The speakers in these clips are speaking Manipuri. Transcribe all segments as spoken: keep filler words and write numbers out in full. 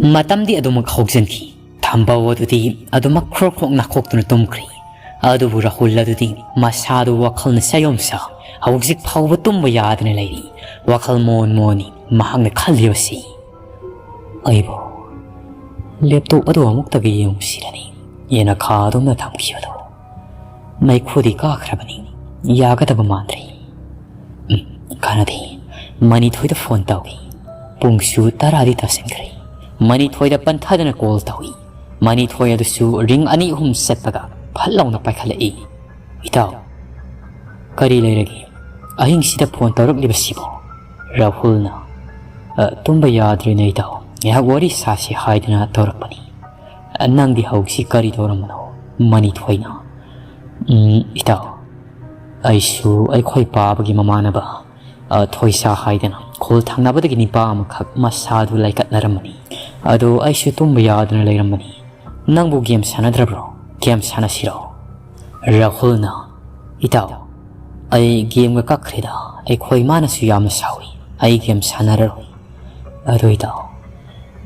ꯃꯇꯝꯗꯤ ꯑꯗꯨꯃꯛ ꯍꯧꯖꯤꯟꯈꯤ꯫ ꯊꯝꯕꯧ ꯑꯗꯨꯗꯤ ꯑꯗꯨꯃꯛ ꯈ꯭ꯔꯣꯛ ꯈ꯭ꯔꯣꯛ ꯅꯥꯈꯣꯛꯇꯨꯅ ꯇꯨꯝꯈ꯭ꯔꯤ꯫ ꯑꯗꯨꯕꯨ ꯔꯥꯍꯨꯜ ꯑꯗꯨꯗꯤ ꯃꯁꯥꯗꯨ ꯋꯥꯈꯜꯅ ꯆꯌꯣꯝꯁꯥ, ꯍꯧꯖꯤꯛ ꯐꯥꯎꯕ ꯇꯨꯝꯕ ꯌꯥꯗꯅ ꯂꯩꯔꯤ꯫ ꯋꯥꯈꯜ ꯃꯣꯟ ꯃꯣꯟꯅꯤ ꯃꯍꯥꯛꯅ ꯈꯜꯂꯤꯕꯁꯤ꯫ "ꯑꯩꯕꯨ ꯂꯦꯞꯇꯣꯞ ꯑꯗꯨ ꯑꯃꯨꯛꯇꯒ ꯌꯦꯡꯉꯨꯁꯤꯔꯅꯤ", ꯌꯦꯅꯈꯥ ꯑꯗꯨꯝꯅ ꯊꯝꯈꯤꯕꯗꯣ꯫ "ꯃꯩꯈꯨꯗꯤ ꯀꯥꯈ꯭ꯔꯕꯅꯤ, ꯌꯥꯒꯗꯕ ꯃꯥꯟꯗ꯭ꯔꯦ꯫ ꯎꯝ, ꯀꯥꯟꯅꯗꯦ꯫ ꯃꯅꯤꯊꯣꯏꯗ ꯐꯣꯟ ꯇꯧꯏ꯫ ꯄꯨꯡꯁꯨ ꯇꯔꯥꯗꯤ ꯇꯥꯁꯤꯟꯈ꯭ꯔꯦ꯫ ꯃꯅꯤꯊꯣꯏꯗ ꯄꯟꯊꯗꯅ ꯀꯣꯜ ꯇꯧꯏ꯫ ꯃꯅꯤꯊꯣꯏ ꯑꯗꯨꯁꯨ ꯔꯤꯡ ꯑꯅꯤ ꯑꯍꯨꯝ ꯆꯠꯄꯒ ꯐꯠ ꯂꯥꯎꯅ ꯄꯥꯏꯈꯠꯂꯛꯏ꯫ ꯏꯇꯥꯎ, ꯀꯔꯤ ꯂꯩꯔꯒꯦ? ꯑꯍꯤꯡꯁꯤꯗ ꯐꯣꯟ ꯇꯧꯔꯛꯂꯤꯕꯁꯤꯕꯨ?" ꯔꯥꯍꯨꯜꯅ, "ꯑ, ꯇꯨꯝꯕ ꯌꯥꯗ꯭ꯔꯦꯅꯦ ꯏꯇꯥꯎ, ꯉꯥꯏꯍꯥꯛ ꯋꯥꯔꯤ ꯁꯥꯁꯤ ꯍꯥꯏꯗꯨꯅ ꯇꯧꯔꯛꯄꯅꯤ꯫ ꯑ, ꯅꯪꯗꯤ ꯍꯧꯖꯤꯛ ꯀꯔꯤ ꯇꯧꯔꯝꯕꯅꯣ?" ꯃꯅꯤꯊꯣꯏꯅ, "ꯎꯝ, ꯏꯇꯥꯎ, ꯑꯩꯁꯨ ꯑꯩꯈꯣꯏ ꯄꯥꯕꯒꯤ ꯃꯃꯥꯟꯅꯕ, ꯑ, ꯊꯣꯏꯁꯥ ꯍꯥꯏꯗꯅ ꯈꯨꯜ ꯊꯪꯅꯕꯗꯒꯤ ꯅꯤꯄꯥ ꯑꯃꯈꯛ ꯃꯁꯥꯗꯨ ꯂꯥꯏꯀꯠꯅꯔꯝꯕꯅꯤ꯫ ꯑꯗꯨ ꯑꯩꯁꯨ ꯇꯨꯝꯕ ꯌꯥꯗꯅ ꯂꯩꯔꯝꯕꯅꯤ꯫ ꯅꯪꯕꯨ ꯒꯦꯝ ꯁꯥꯟꯅꯗ꯭ꯔꯕ꯭ꯔꯣ? ꯒꯦꯝ ꯁꯥꯟꯅꯁꯤꯔꯣ?" ꯔꯥꯍꯨꯜꯅ, "ꯏꯇꯥꯎ, ꯑꯩ ꯒꯦꯝꯒ ꯀꯛꯈ꯭ꯔꯦꯗ꯫ ꯑꯩꯈꯣꯏ ꯏꯃꯥꯅꯁꯨ ꯌꯥꯝꯅ ꯁꯥꯎꯏ꯫ ꯑꯩ ꯒꯦꯝ ꯁꯥꯟꯅꯔꯔꯣꯏ꯫ ꯑꯗꯨ ꯏꯇꯥꯎ,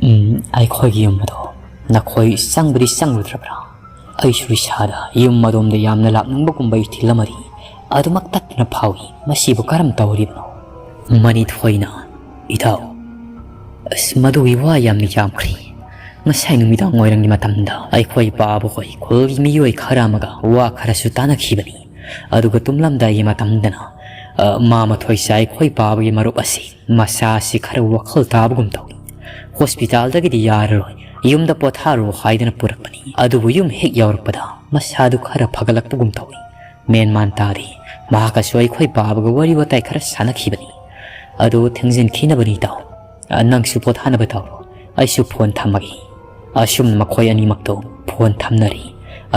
ꯎꯝ, ꯑꯩꯈꯣꯏꯒꯤ ꯌꯨꯝ ꯑꯗꯣ ꯅꯈꯣꯏ ꯆꯪꯕꯗꯤ ꯆꯪꯂꯨꯗ꯭ꯔꯕ꯭ꯔꯥ? ꯑꯩꯁꯨ ꯏꯁꯥꯗ ꯌꯨꯝ ꯑꯗꯣꯝꯗ ꯌꯥꯝꯅ ꯂꯥꯛꯅꯤꯡꯕꯒꯨꯝꯕ ꯏꯊꯤꯜ ꯑꯃꯗꯤ ꯑꯗꯨꯃꯛ ꯇꯠꯇꯅ ꯐꯥꯎꯏ꯫ ꯃꯁꯤꯕꯨ ꯀꯔꯝ ꯇꯧꯔꯤꯕꯅꯣ?" ꯃꯅꯤꯊꯣꯏꯅ, "ꯏꯇꯥꯎ, ꯑꯁ, ꯃꯗꯨꯒꯤ ꯋꯥ ꯌꯥꯝꯅ ꯌꯥꯝꯈ꯭ꯔꯦ꯫ ꯉꯁꯥꯏ ꯅꯨꯃꯤꯗꯥꯡ ꯋꯥꯏꯔꯝꯒꯤ ꯃꯇꯝꯗ ꯑꯩꯈꯣꯏ ꯄꯥꯕꯈꯣꯏ ꯈꯨꯜꯒꯤ ꯃꯤꯑꯣꯏ ꯈꯔ ꯑꯃꯒ ꯋꯥ ꯈꯔꯁꯨ ꯇꯥꯅꯈꯤꯕꯅꯤ꯫ ꯑꯗꯨꯒ ꯇꯨꯝꯂꯝꯗꯥꯏꯒꯤ ꯃꯇꯝꯗꯅ, ꯑ, ꯃꯥ ꯃꯊꯣꯏꯁꯥ ꯑꯩꯈꯣꯏ ꯄꯥꯕꯒꯤ ꯃꯔꯨꯞ ꯑꯁꯤ ꯃꯁꯥ ꯑꯁꯤ ꯈꯔ ꯋꯥꯈꯜ ꯇꯥꯕꯒꯨꯝ ꯇꯧꯏ꯫ ꯍꯣꯁꯄꯤꯇꯥꯜꯗꯒꯤꯗꯤ ꯌꯥꯔꯔꯣꯏ, ꯌꯨꯝꯗ ꯄꯣꯊꯥꯔꯣ ꯍꯥꯏꯗꯨꯅ ꯄꯨꯔꯛꯄꯅꯤ꯫ ꯑꯗꯨꯕꯨ ꯌꯨꯝ ꯍꯦꯛ ꯌꯧꯔꯛꯄꯗ ꯃꯁꯥꯗꯨ ꯈꯔ ꯐꯒꯠꯂꯛꯄꯒꯨꯝ ꯇꯧꯏ꯫ ꯃꯦꯟꯃꯥꯟ ꯇꯥꯗꯦ꯫ ꯃꯍꯥꯛꯀꯁꯨ ꯑꯩꯈꯣꯏ ꯄꯥꯕꯒ ꯋꯥꯔꯤ ꯋꯥꯇꯥꯏ ꯈꯔ ꯁꯥꯟꯅꯈꯤꯕꯅꯤ꯫ ꯑꯗꯨ ꯊꯦꯡꯖꯤꯟꯈꯤꯅꯕꯅꯤ ꯏꯇꯥꯎ꯫ ꯑ, ꯅꯪꯁꯨ ꯄꯣꯊꯥꯅꯕ ꯇꯧꯔꯣ꯫ ꯑꯩꯁꯨ ꯐꯣꯟ ꯊꯝꯃꯒꯦ꯫" ꯑꯁꯨꯝꯅ ꯃꯈꯣꯏ ꯑꯅꯤꯃꯛꯇꯣ ꯐꯣꯟ ꯊꯝꯅꯔꯤ꯫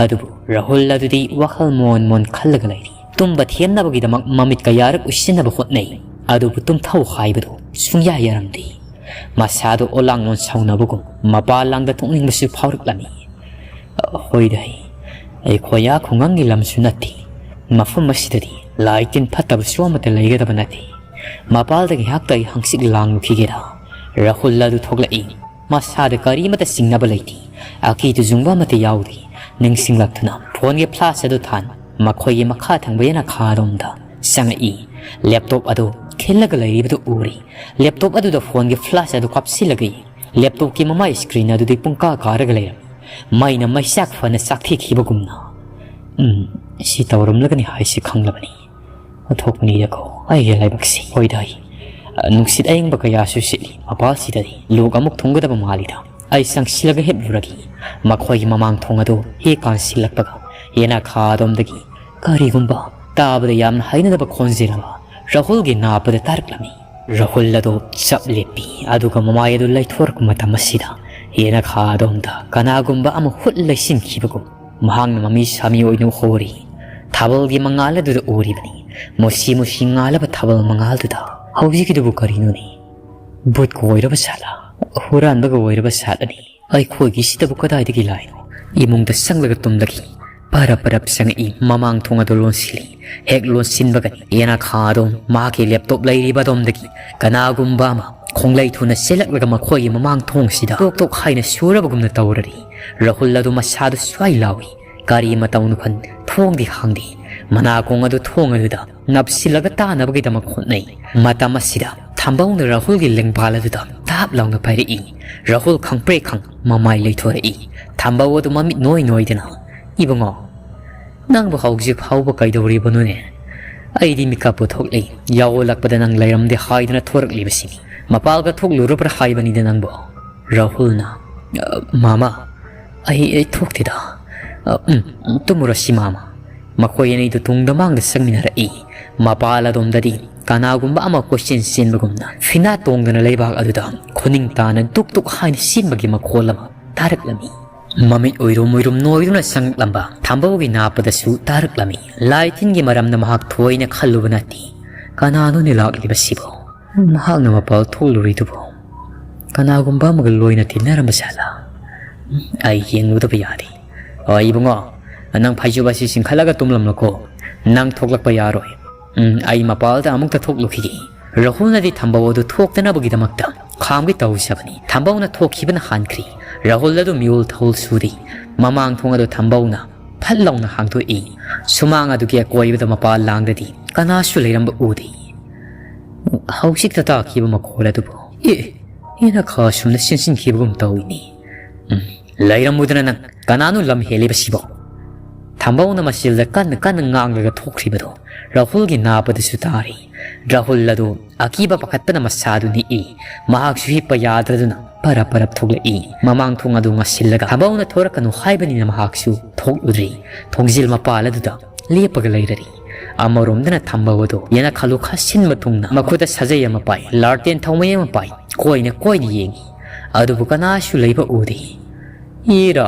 ꯑꯗꯨꯕꯨ ꯔꯥꯍꯨꯜ ꯑꯗꯨꯗꯤ ꯋꯥꯈꯜ ꯃꯣꯟ ꯃꯣꯟ ꯈꯜꯂꯒ ꯂꯩꯔꯤ꯫ ꯇꯨꯝꯕ ꯊꯦꯝꯅꯕꯒꯤꯗꯃꯛ ꯃꯃꯤꯠ ꯀꯌꯥꯔꯛ ꯎꯏꯁꯤꯟꯅꯕ ꯍꯣꯠꯅꯩ꯫ ꯑꯗꯨꯕꯨ ꯇꯨꯝꯊꯧ ꯍꯥꯏꯕꯗꯨ ꯁꯨꯡꯌꯥ ꯌꯥꯔꯝꯗꯦ꯫ ꯃꯁꯥꯗꯨ ꯑꯣꯂꯥꯡ ꯑꯣꯟ ꯁꯥꯎꯅꯕꯒꯨꯝ ꯃꯄꯥꯟ ꯂꯥꯡꯗ ꯊꯣꯛꯅꯤꯡꯕꯁꯨ ꯐꯥꯎꯔꯛꯂꯝꯃꯤ꯫ "ꯍꯣꯏꯗ, ꯑꯩꯈꯣꯏ ꯑꯥ ꯈꯨꯡꯒꯪꯒꯤ ꯂꯝꯁꯨ ꯅꯠꯇꯦ꯫ ꯃꯐꯝ ꯑꯁꯤꯗꯗꯤ ꯂꯥꯏ ꯇꯤꯟ ꯐꯠꯇꯕꯁꯨ ꯑꯃꯠꯇ ꯂꯩꯒꯗꯕ ꯅꯠꯇꯦ꯫ ꯃꯄꯥꯜꯗ ꯉꯥꯏꯍꯥꯛꯇ ꯑꯩ ꯍꯪꯆꯤꯠ ꯂꯥꯡꯂꯨꯈꯤꯒꯦꯗ꯫" ꯔꯥꯍꯨꯜ ꯑꯗꯨ ꯊꯣꯛꯂꯛꯏ꯫ ꯃꯁꯥꯗ ꯀꯔꯤꯃꯠꯇ ꯆꯤꯡꯅꯕ ꯂꯩꯇꯦ꯫ ꯑꯀꯤ ꯇꯨꯖꯨꯡꯕ ꯑꯃꯠꯇ ꯌꯥꯎꯗꯦ꯫ ꯅꯤꯡꯁꯤꯡꯂꯛꯇꯨꯅ ꯐꯣꯟꯒꯤ ꯐ꯭ꯂꯥꯁ ꯑꯗꯨ ꯊꯥꯟ ꯃꯈꯣꯏꯒꯤ ꯃꯈꯥ ꯊꯪꯕ ꯌꯦꯅꯈꯥꯔꯣꯝꯗ ꯆꯪꯉꯛꯏ꯫ ꯂꯦꯞꯇꯣꯞ ꯑꯗꯨ ꯈꯤꯜꯂꯒ ꯂꯩꯔꯤꯕꯗꯨ ꯎꯔꯤ꯫ ꯂꯦꯞꯇꯣꯞ ꯑꯗꯨꯗ ꯐꯣꯟꯒꯤ ꯐ꯭ꯂꯥꯁ ꯑꯗꯨ ꯀꯥꯞꯁꯤꯜꯂꯒ ꯂꯦꯞꯇꯣꯞꯀꯤ ꯃꯃꯥꯏ ꯁ꯭ꯀ꯭ꯔꯤꯟ ꯑꯗꯨꯗꯤ ꯄꯨꯡꯀꯥ ꯀꯥꯔꯒ ꯂꯩꯔꯝꯃꯤ꯫ ꯃꯩꯅ ꯃꯩꯆꯥꯛ ꯐꯅ ꯆꯥꯛꯊꯦꯛꯈꯤꯕꯒꯨꯝꯅ꯫ "ꯎꯝ, ꯁꯤ ꯇꯧꯔꯝꯂꯒꯅꯤ ꯍꯥꯏꯁꯤ ꯈꯪꯂꯕꯅꯤ꯫ ꯑꯣꯟꯊꯣꯛꯄꯅꯤꯗꯀꯣ ꯑꯩꯒꯤ ꯂꯥꯏꯕꯛꯁꯤ꯫ ꯍꯣꯏꯗ, ꯑꯩ, ꯑ, ꯅꯨꯡꯁꯤꯠ ꯑꯌꯤꯡꯕ ꯀꯌꯥꯁꯨ ꯁꯤꯠꯂꯤ꯫ ꯃꯄꯥꯜꯁꯤꯗꯗꯤ ꯂꯣꯛ ꯑꯃꯨꯛ ꯊꯨꯡꯒꯗꯕ ꯃꯥꯜꯂꯤꯗ꯫ ꯑꯩ ꯆꯪꯁꯤꯜꯂꯒ ꯍꯤꯞꯂꯨꯔꯒꯦ꯫" ꯃꯈꯣꯏꯒꯤ ꯃꯃꯥꯡ ꯊꯣꯡ ꯑꯗꯨ ꯍꯦꯛ ꯀꯥꯟꯁꯤꯜꯂꯛꯄꯒ ꯌꯦꯅꯈꯥ ꯑꯗꯣꯝꯗꯒꯤ ꯀꯔꯤꯒꯨꯝꯕ ꯇꯥꯕꯗ ꯌꯥꯝꯅ ꯍꯩꯅꯗꯕ ꯈꯣꯟꯖꯦꯜ ꯑꯃ ꯔꯥꯍꯨꯜꯒꯤ ꯅꯥꯄꯗ ꯇꯥꯔꯛꯂꯝꯃꯤ꯫ ꯔꯥꯍꯨꯜ ꯑꯗꯨ ꯆꯞ ꯂꯦꯞꯄꯤ, ꯑꯗꯨꯒ ꯃꯃꯥꯏ ꯑꯗꯨ ꯂꯩꯊꯣꯔꯛꯄ ꯃꯇꯝ ꯑꯁꯤꯗ ꯌꯦꯅꯈꯥ ꯑꯗꯣꯝꯗ ꯀꯅꯥꯒꯨꯝꯕ ꯑꯃ ꯍꯨꯠ ꯂꯩꯁꯤꯟꯈꯤꯕꯒꯨꯝ ꯃꯍꯥꯛꯅ ꯃꯃꯤ ꯁꯥꯃꯤ ꯑꯣꯏꯅ ꯍꯣꯔꯤ꯫ ꯊꯥꯕꯜꯒꯤ ꯃꯉꯥꯜ ꯑꯗꯨꯗ ꯎꯔꯤꯕꯅꯤ꯫ ꯃꯨꯁꯤ ꯃꯨꯁꯤ ꯉꯥꯜꯂꯕ ꯊꯥꯕꯜ ꯃꯉꯥꯜꯗꯨꯗ ꯍꯧꯖꯤꯛꯀꯤꯗꯨꯕꯨ ꯀꯔꯤꯅꯣꯅꯦ? ꯚꯨꯠꯀ ꯑꯣꯏꯔꯕ ꯁꯥꯠꯂ? ꯍꯨꯔꯥꯟꯕꯒ ꯑꯣꯏꯔꯕ ꯁꯥꯠꯂꯅꯤ꯫ ꯑꯩꯈꯣꯏꯒꯤꯁꯤꯗꯕꯨ ꯀꯗꯥꯏꯗꯒꯤ ꯂꯥꯏꯅꯣ? ꯏꯃꯨꯡꯗ ꯆꯪꯂꯒ ꯇꯨꯝꯂꯒꯦ꯫ ꯄꯔꯞ ꯄꯔꯞ ꯆꯪꯉꯛꯏ꯫ ꯃꯃꯥꯡ ꯊꯣꯡ ꯑꯗꯨ ꯂꯣꯟꯁꯤꯜꯂꯤ꯫ ꯍꯦꯛ ꯂꯣꯟꯁꯤꯟꯕꯒꯅꯤ ꯌꯦꯅꯈꯥ ꯑꯗꯨ ꯃꯍꯥꯛꯀꯤ ꯂꯦꯞꯇꯣꯞ ꯂꯩꯔꯤꯕ ꯑꯗꯣꯝꯗꯒꯤ ꯀꯅꯥꯒꯨꯝꯕ ꯑꯃ ꯈꯣꯡꯂꯩ ꯊꯨꯅ ꯆꯦꯜꯂꯛꯂꯒ ꯃꯈꯣꯏꯒꯤ ꯃꯃꯥꯡ ꯊꯣꯡꯁꯤꯗ ꯇꯣꯛ ꯇꯣꯛ ꯍꯥꯏꯅ ꯁꯨꯔꯕꯒꯨꯝꯅ ꯇꯧꯔꯔꯤ꯫ ꯔꯥꯍꯨꯜ ꯑꯗꯨ ꯃꯁꯥꯗꯨ ꯁ꯭ꯋꯥꯏ ꯂꯥꯎꯏ꯫ ꯀꯔꯤ ꯃꯇꯧꯅꯣ ꯈꯪꯗꯦ, ꯊꯣꯡꯗꯤ ꯍꯥꯡꯗꯦ꯫ ꯃꯅꯥꯀꯣꯡ ꯑꯗꯨ ꯊꯣꯡ ꯑꯗꯨꯗ ꯅꯞꯁꯤꯜꯂꯒ ꯇꯥꯅꯕꯒꯤꯗꯃꯛ ꯍꯣꯠꯅꯩ꯫ ꯃꯇꯝ ꯑꯁꯤꯗ ꯊꯝꯕꯧꯅ ꯔꯥꯍꯨꯜꯒꯤ ꯂꯦꯡꯕꯥꯜ ꯑꯗꯨꯗ ꯇꯥꯞ ꯂꯥꯎꯅ ꯄꯥꯏꯔꯛꯏ꯫ ꯔꯥꯍꯨꯜ ꯈꯪꯄ꯭ꯔꯦꯛ ꯈꯪ ꯃꯃꯥꯏ ꯂꯩꯊꯣꯔꯛꯏ꯫ ꯊꯝꯕꯧ ꯑꯗꯨ ꯃꯃꯤꯠ ꯅꯣꯏ ꯅꯣꯏꯗꯅ, "ꯏꯕꯨꯡꯉꯣ, ꯅꯪꯕꯨ ꯍꯧꯖꯤꯛ ꯐꯥꯎꯕ ꯀꯩꯗꯧꯔꯤꯕꯅꯣꯅꯦ? ꯑꯩꯗꯤ ꯃꯤꯀꯞꯄꯨ ꯊꯣꯛꯂꯤ꯫ ꯌꯥꯑꯣꯜꯂꯛꯄꯗ ꯅꯪ ꯂꯩꯔꯝꯗꯦ ꯍꯥꯏꯗꯅ ꯊꯣꯔꯛꯂꯤꯕꯁꯤꯅꯤ꯫ ꯃꯄꯥꯜꯒ ꯊꯣꯛꯂꯨꯔꯕ꯭ꯔꯥ ꯍꯥꯏꯕꯅꯤꯗ ꯅꯪꯕꯨ?" ꯔꯥꯍꯨꯜꯅ, "ꯑ, ꯃꯥꯃꯥ, ꯑꯩ, ꯑꯩ ꯊꯣꯛꯇꯦꯗ꯫ ꯑ, ꯎꯝ, ꯇꯨꯝꯃꯨꯔꯁꯤ ꯃꯥꯃꯥ꯫" ꯃꯈꯣꯏ ꯑꯅꯤꯗꯨ ꯇꯨꯡꯗ ꯃꯥꯡꯗ ꯆꯪꯃꯤꯟꯅꯔꯛꯏ꯫ ꯃꯄꯥꯜ ꯑꯗꯣꯝꯗꯗꯤ ꯀꯅꯥꯒꯨꯝꯕ ꯑꯃ ꯀꯣꯏꯆꯦꯟ ꯆꯦꯟꯕꯒꯨꯝꯅ ꯐꯤꯅꯥ ꯇꯣꯡꯗꯅ ꯂꯩꯕꯥꯛ ꯑꯗꯨꯗ ꯈꯨꯅꯤꯡ ꯇꯥꯅ ꯗꯨꯛ ꯗꯨꯛ ꯍꯥꯏꯅ ꯆꯦꯟꯕꯒꯤ ꯃꯈꯣꯜ ꯑꯃ ꯇꯥꯔꯛꯂꯝꯃꯤ꯫ ꯃꯃꯤꯠ ꯎꯏꯔꯨꯝ ꯎꯏꯔꯨꯝ ꯅꯣꯏꯗꯨꯅ ꯆꯪꯂꯛꯂꯝꯕ ꯊꯝꯕꯧꯒꯤ ꯅꯥꯄꯗꯁꯨ ꯇꯥꯔꯛꯂꯝꯃꯤ꯫ ꯂꯥꯏ ꯇꯤꯟꯒꯤ ꯃꯔꯝꯗ ꯃꯍꯥꯛ ꯊꯣꯏꯅ ꯈꯜꯂꯨꯕ ꯅꯠꯇꯦ꯫ ꯀꯅꯥꯅꯣꯅꯦ ꯂꯥꯛꯂꯤꯕꯁꯤꯕꯣ? ꯃꯍꯥꯛꯅ ꯃꯄꯥꯜ ꯊꯣꯛꯂꯨꯔꯤꯗꯨꯕꯨ ꯀꯅꯥꯒꯨꯝꯕ ꯑꯃꯒ ꯂꯣꯏꯅ ꯇꯤꯟꯅꯔꯝꯕ ꯖꯥꯠꯂꯥ? ꯑꯩ ꯌꯦꯡꯂꯨꯗꯕ ꯌꯥꯗꯦ꯫ ꯑꯣ, ꯏꯕꯨꯡꯉꯣ, ꯅꯪ ꯐꯩꯖꯨꯞ ꯑꯁꯤ ꯆꯤꯡꯈꯠꯂꯒ ꯇꯨꯝꯂꯝꯂꯣꯀꯣ꯫ ꯅꯪ ꯊꯣꯛꯂꯛꯄ ꯌꯥꯔꯣꯏ꯫ ꯎꯝ, ꯑꯩ ꯃꯄꯥꯜꯗ ꯑꯃꯨꯛꯇ ꯊꯣꯛꯂꯨꯈꯤꯒꯦ꯫ ꯔꯥꯍꯨꯜꯅꯗꯤ ꯊꯝꯕꯧ ꯑꯗꯨ ꯊꯣꯛꯇꯅꯕꯒꯤꯗꯃꯛꯇ ꯈꯥꯝꯒꯦ ꯇꯧꯖꯕꯅꯤ꯫ ꯊꯝꯕꯧꯅ ꯊꯣꯛꯈꯤꯕꯅ ꯍꯥꯟꯈ꯭ꯔꯤ꯫ ꯔꯥꯍꯨꯜ ꯑꯗꯨ ꯃꯤꯑꯣꯜ ꯊꯧꯜ ꯁꯨꯔꯤ꯫ ꯃꯃꯥꯡ ꯊꯣꯡ ꯑꯗꯨ ꯊꯝꯕꯧꯅ ꯐꯠ ꯂꯥꯎꯅ ꯍꯥꯡꯗꯣꯛꯏ꯫ ꯁꯨꯃꯥꯡ ꯑꯗꯨꯒꯤ ꯑꯀꯣꯏꯕꯗ ꯃꯄꯥ ꯂꯥꯡꯗꯗꯤ ꯀꯅꯥꯁꯨ ꯂꯩꯔꯝꯕ ꯎꯗꯦ꯫ ꯍꯧꯖꯤꯛꯇ ꯇꯥꯈꯤꯕ ꯃꯈꯣꯜ ꯑꯗꯨꯕꯨ, ꯑꯦ, ꯏꯅꯈꯥ ꯁꯨꯝꯅ ꯆꯦꯟꯁꯤꯟꯈꯤꯕꯒꯨꯝ ꯇꯧꯏꯅꯤ꯫ ꯎꯝ, ꯂꯩꯔꯝꯃꯨꯗꯅ ꯅꯪ ꯀꯅꯥꯅꯣ ꯂꯝ ꯍꯦꯜꯂꯤꯕꯁꯤꯕꯣ? ꯊꯝꯕꯧꯅ ꯃꯆꯤꯜꯗ ꯀꯟꯅ ꯀꯟꯅ ꯉꯥꯡꯂꯒ ꯊꯣꯛꯈ꯭ꯔꯤꯕꯗꯨ ꯔꯥꯍꯨꯜꯒꯤ ꯅꯥꯄꯗꯁꯨ ꯇꯥꯔꯤ꯫ ꯔꯥꯍꯨꯜ ꯑꯗꯨ ꯑꯀꯤꯕ ꯄꯥꯈꯠꯄꯅ ꯃꯁꯥꯗꯨ ꯅꯤꯛꯏ꯫ ꯃꯍꯥꯛꯁꯨ ꯍꯤꯞꯄ ꯌꯥꯗ꯭ꯔꯗꯨꯅ ꯄꯔꯞ ꯄꯔꯞ ꯊꯣꯛꯂꯛꯏ꯫ ꯃꯃꯥꯡ ꯊꯣꯡ ꯑꯗꯨ ꯉꯁꯤꯜꯂꯒ ꯊꯝꯕꯧꯅ ꯊꯣꯔꯛꯀꯅꯨ ꯍꯥꯏꯕꯅꯤꯅ ꯃꯍꯥꯛꯁꯨ ꯊꯣꯛꯂꯨꯗ꯭ꯔꯤ꯫ ꯊꯣꯡꯖꯤꯜ ꯃꯄꯥꯜ ꯑꯗꯨꯗ ꯂꯦꯞꯄꯒ ꯂꯩꯔꯔꯤ꯫ ꯑꯃꯔꯣꯝꯗꯅ ꯊꯝꯕꯧ ꯑꯗꯨ ꯌꯦꯅꯈꯥ ꯂꯨꯈꯥ ꯁꯤꯟꯕ ꯊꯨꯡꯅ ꯃꯈꯨꯠꯇ ꯁꯥꯖꯩ ꯑꯃ ꯄꯥꯏ, ꯂꯥꯔꯇꯦꯟ ꯊꯥꯎꯃꯩ ꯑꯃ ꯄꯥꯏ, ꯀꯣꯏꯅ ꯀꯣꯏꯅ ꯌꯦꯡꯏ꯫ ꯑꯗꯨꯕꯨ ꯀꯅꯥꯁꯨ ꯂꯩꯕ ꯎꯗꯦ꯫ ꯏꯔꯥ,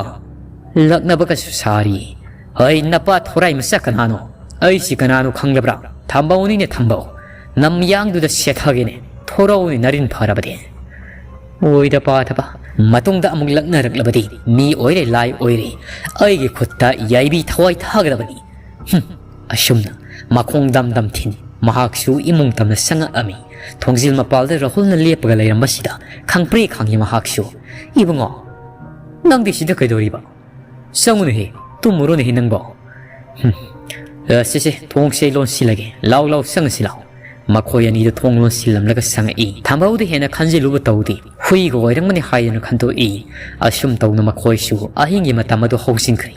ꯂꯛꯅꯕꯒꯁꯨ ꯁꯥꯔꯤ꯫ ꯍꯩ, ꯅꯄꯥ ꯊꯣꯔꯥꯏ ꯃꯆꯥ ꯀꯅꯥꯅꯣ? ꯑꯩꯁꯤ ꯀꯅꯥꯅꯣ ꯈꯪꯂꯕ꯭ꯔꯥ? ꯊꯝꯕꯧꯅꯤꯅꯦ, ꯊꯝꯕꯧ꯫ ꯅꯝꯌꯥꯡꯗꯨꯗ ꯁꯦꯠꯊꯒꯦꯅꯦ꯫ ꯊꯣꯔꯧꯅꯤ ꯅꯔꯤꯟ ꯐꯔꯕꯗꯤ꯫ ꯑꯣꯏꯗ ꯄꯥꯗꯕ꯫ ꯃꯇꯨꯡꯗ ꯑꯃꯨꯛ ꯂꯛꯅꯔꯛꯂꯕꯗꯤ ꯃꯤ ꯑꯣꯏꯔꯦ, ꯂꯥꯏ ꯑꯣꯏꯔꯦ꯫ ꯑꯩꯒꯤ ꯈꯨꯠꯇ ꯌꯥꯏꯕꯤ ꯊꯋꯥꯏ ꯊꯥꯒꯗꯕꯅꯤ꯫ ꯍꯨꯝ, ꯑꯁꯨꯝꯅ ꯃꯈꯣꯡ ꯗꯝ ꯗꯝ ꯊꯤꯟ ꯃꯍꯥꯛꯁꯨ ꯏꯃꯨꯡ ꯇꯝꯅ ꯆꯪꯉꯛꯑꯝꯃꯤ꯫ ꯊꯣꯡꯖꯤꯜ ꯃꯄꯥꯜꯗ ꯔꯥꯍꯨꯜꯅ ꯂꯦꯞꯄꯒ ꯂꯩꯔꯝꯕꯁꯤꯗ ꯈꯪꯄ꯭ꯔꯦꯛ ꯈꯪꯉꯤ ꯃꯍꯥꯛꯁꯨ꯫ "ꯏꯕꯨꯡꯉꯣ, ꯅꯪꯗꯤ ꯁꯤꯗ ꯀꯩꯗꯧꯔꯤꯕ? ꯆꯪꯉꯨꯅꯦꯍꯦ, ꯇꯨꯝꯃꯨꯔꯣꯅꯦꯍꯦ ꯅꯪꯕꯣ꯫ ꯍꯨꯝ, ꯑ, ꯁꯦ, ꯁꯦ, ꯊꯣꯡꯁꯦ ꯂꯣꯟꯁꯤꯜꯂꯒꯦ꯫ ꯂꯥꯎ, ꯂꯥꯎ, ꯆꯪꯉꯁꯤ ꯂꯥꯎ꯫" ꯃꯈꯣꯏ ꯑꯅꯤꯗꯨ ꯊꯣꯡ ꯂꯣꯟꯁꯤꯜꯂꯝꯂꯒ ꯆꯪꯉꯛꯏ꯫ ꯊꯝꯕꯧꯗ ꯍꯦꯟꯅ ꯈꯟꯖꯤꯜꯂꯨꯕ ꯇꯧꯗꯦ꯫ ꯍꯨꯏꯒ ꯑꯣꯏꯔꯝꯒꯅꯤ ꯍꯥꯏꯗꯨꯅ ꯈꯟꯗꯣꯛꯏ꯫ ꯑꯁꯨꯝ ꯇꯧꯅ ꯃꯈꯣꯏꯁꯨ ꯑꯍꯤꯡꯒꯤ ꯃꯇꯝ ꯑꯗꯨ ꯍꯧꯖꯤꯟꯈ꯭ꯔꯦ꯫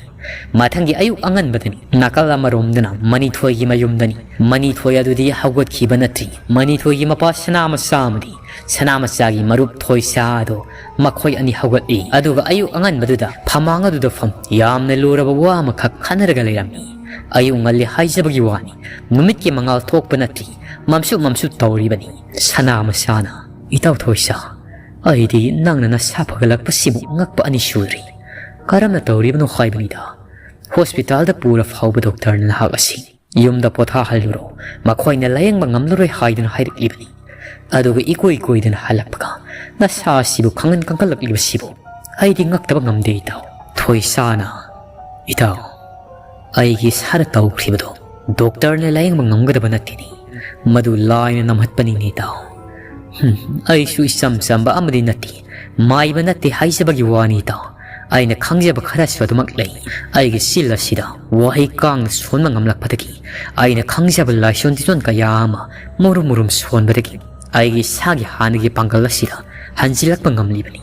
ꯃꯊꯪꯒꯤ ꯑꯌꯨꯛ ꯑꯉꯟꯕꯗꯅꯤ꯫ ꯅꯥꯀꯜ ꯑꯃꯔꯣꯝꯗꯅ ꯃꯅꯤꯊꯣꯏꯒꯤ ꯃꯌꯨꯝꯗꯅꯤ꯫ ꯃꯅꯤꯊꯣꯏ ꯑꯗꯨꯗꯤ ꯍꯧꯒꯠꯈꯤꯕ ꯅꯠꯇ꯭ꯔꯤ꯫ ꯃꯅꯤꯊꯣꯏꯒꯤ ꯃꯄꯥ ꯁꯅꯥꯃꯆꯥ ꯑꯃꯗꯤ ꯁꯅꯥꯃꯆꯥꯒꯤ ꯃꯔꯨꯞ ꯊꯣꯏꯁꯥ ꯑꯗꯣ ꯃꯈꯣꯏ ꯑꯅꯤ ꯍꯧꯒꯠꯂꯤ꯫ ꯑꯗꯨꯒ ꯑꯌꯨꯛ ꯑꯉꯟꯕꯗꯨꯗ ꯐꯃꯥꯡ ꯑꯗꯨꯗ ꯐꯝ ꯌꯥꯝꯅ ꯂꯨꯔꯕ ꯋꯥ ꯑꯃꯈꯛ ꯈꯟꯅꯔꯒ ꯂꯩꯔꯝꯃꯤ꯫ ꯑꯌꯨꯛ ꯉꯜꯂꯤ ꯍꯥꯏꯖꯕꯒꯤ ꯋꯥꯅꯤ, ꯅꯨꯃꯤꯠꯀꯤ ꯃꯉꯥꯜ ꯊꯣꯛꯄ ꯅꯠꯇ꯭ꯔꯤ, ꯃꯝꯁꯨ ꯃꯝꯁꯨ ꯇꯧꯔꯤꯕꯅꯤ꯫ ꯁꯅꯥꯃꯆꯥꯅ, "ꯏꯇꯥꯎ ꯊꯣꯏꯁꯥ, ꯑꯩꯗꯤ ꯅꯪꯅ ꯅꯁꯥ ꯐꯒꯠꯂꯛꯄꯁꯤꯕꯨ ꯉꯛꯄ ꯑꯅꯤ ꯁꯨꯔꯦ꯫ ꯀꯔꯝꯅ ꯇꯧꯔꯤꯕꯅꯣ ꯍꯥꯏꯕꯅꯤꯗ꯫ ꯍꯣꯁꯄꯤꯇꯥꯜꯗ ꯄꯨꯔ ꯐꯥꯎꯕ ꯗꯣꯛꯇꯔꯅ ꯅꯍꯥꯛ ꯑꯁꯤ ꯌꯨꯝꯗ ꯄꯣꯊꯥꯍꯜꯂꯨꯔꯣ, ꯃꯈꯣꯏꯅ ꯂꯥꯌꯦꯡꯕ ꯉꯝꯂꯔꯣꯏ ꯍꯥꯏꯗꯨꯅ ꯍꯥꯏꯔꯛꯂꯤꯕꯅꯤ꯫ ꯑꯗꯨꯒ ꯏꯀꯨꯏ ꯀꯨꯏꯗꯅ ꯍꯜꯂꯛꯄꯒ ꯅꯁꯥ ꯑꯁꯤꯕꯨ ꯈꯪꯍꯟ ꯀꯟꯈꯠꯂꯛꯂꯤꯕꯁꯤꯕꯨ ꯑꯩꯗꯤ ꯉꯛꯇꯕ ꯉꯝꯗꯦ ꯏꯇꯥꯎ꯫" ꯊꯣꯏꯁꯥꯅ, "ꯏꯇꯥꯎ, ꯑꯩꯒꯤ ꯏꯁꯥꯗ ꯇꯧꯈ꯭ꯔꯤꯕꯗꯣ ꯗꯣꯛꯇꯔꯅ ꯂꯥꯌꯦꯡꯕ ꯉꯝꯒꯗꯕ ꯅꯠꯇꯦꯅꯦ꯫ ꯃꯗꯨ ꯂꯥꯏꯅ ꯅꯝꯍꯠꯄꯅꯤꯅꯦ ꯏꯇꯥꯎ꯫ ꯍꯝ, ꯑꯩꯁꯨ ꯏꯆꯝ ꯆꯝꯕ ꯑꯃꯗꯤ ꯅꯠꯇꯦ, ꯃꯥꯏꯕ ꯅꯠꯇꯦ ꯍꯥꯏꯖꯕꯒꯤ ꯋꯥꯅꯤ ꯏꯇꯥꯎ꯫ ꯑꯩꯅ ꯈꯪꯖꯕ ꯈꯔꯁꯨ ꯑꯗꯨꯃꯛ ꯂꯩ꯫ ꯑꯩꯒꯤ ꯆꯤꯜ ꯑꯁꯤꯗ ꯋꯥꯍꯩ ꯀꯥꯡꯅ ꯁꯣꯟꯕ ꯉꯝꯂꯛꯄꯗꯒꯤ, ꯑꯩꯅ ꯈꯪꯖꯕ ꯂꯥꯏꯁꯣꯟ ꯇꯤꯆꯣꯟ ꯀꯌꯥ ꯑꯃ ꯃꯨꯔꯨꯝ ꯃꯨꯔꯨꯝ ꯁꯣꯟꯕꯗꯒꯤ ꯑꯩꯒꯤ ꯏꯁꯥꯒꯤ ꯍꯥꯟꯅꯒꯤ ꯄꯥꯡꯒꯜ ꯑꯁꯤꯗ ꯍꯟꯖꯤꯜꯂꯛꯄ ꯉꯝꯂꯤꯕꯅꯤ꯫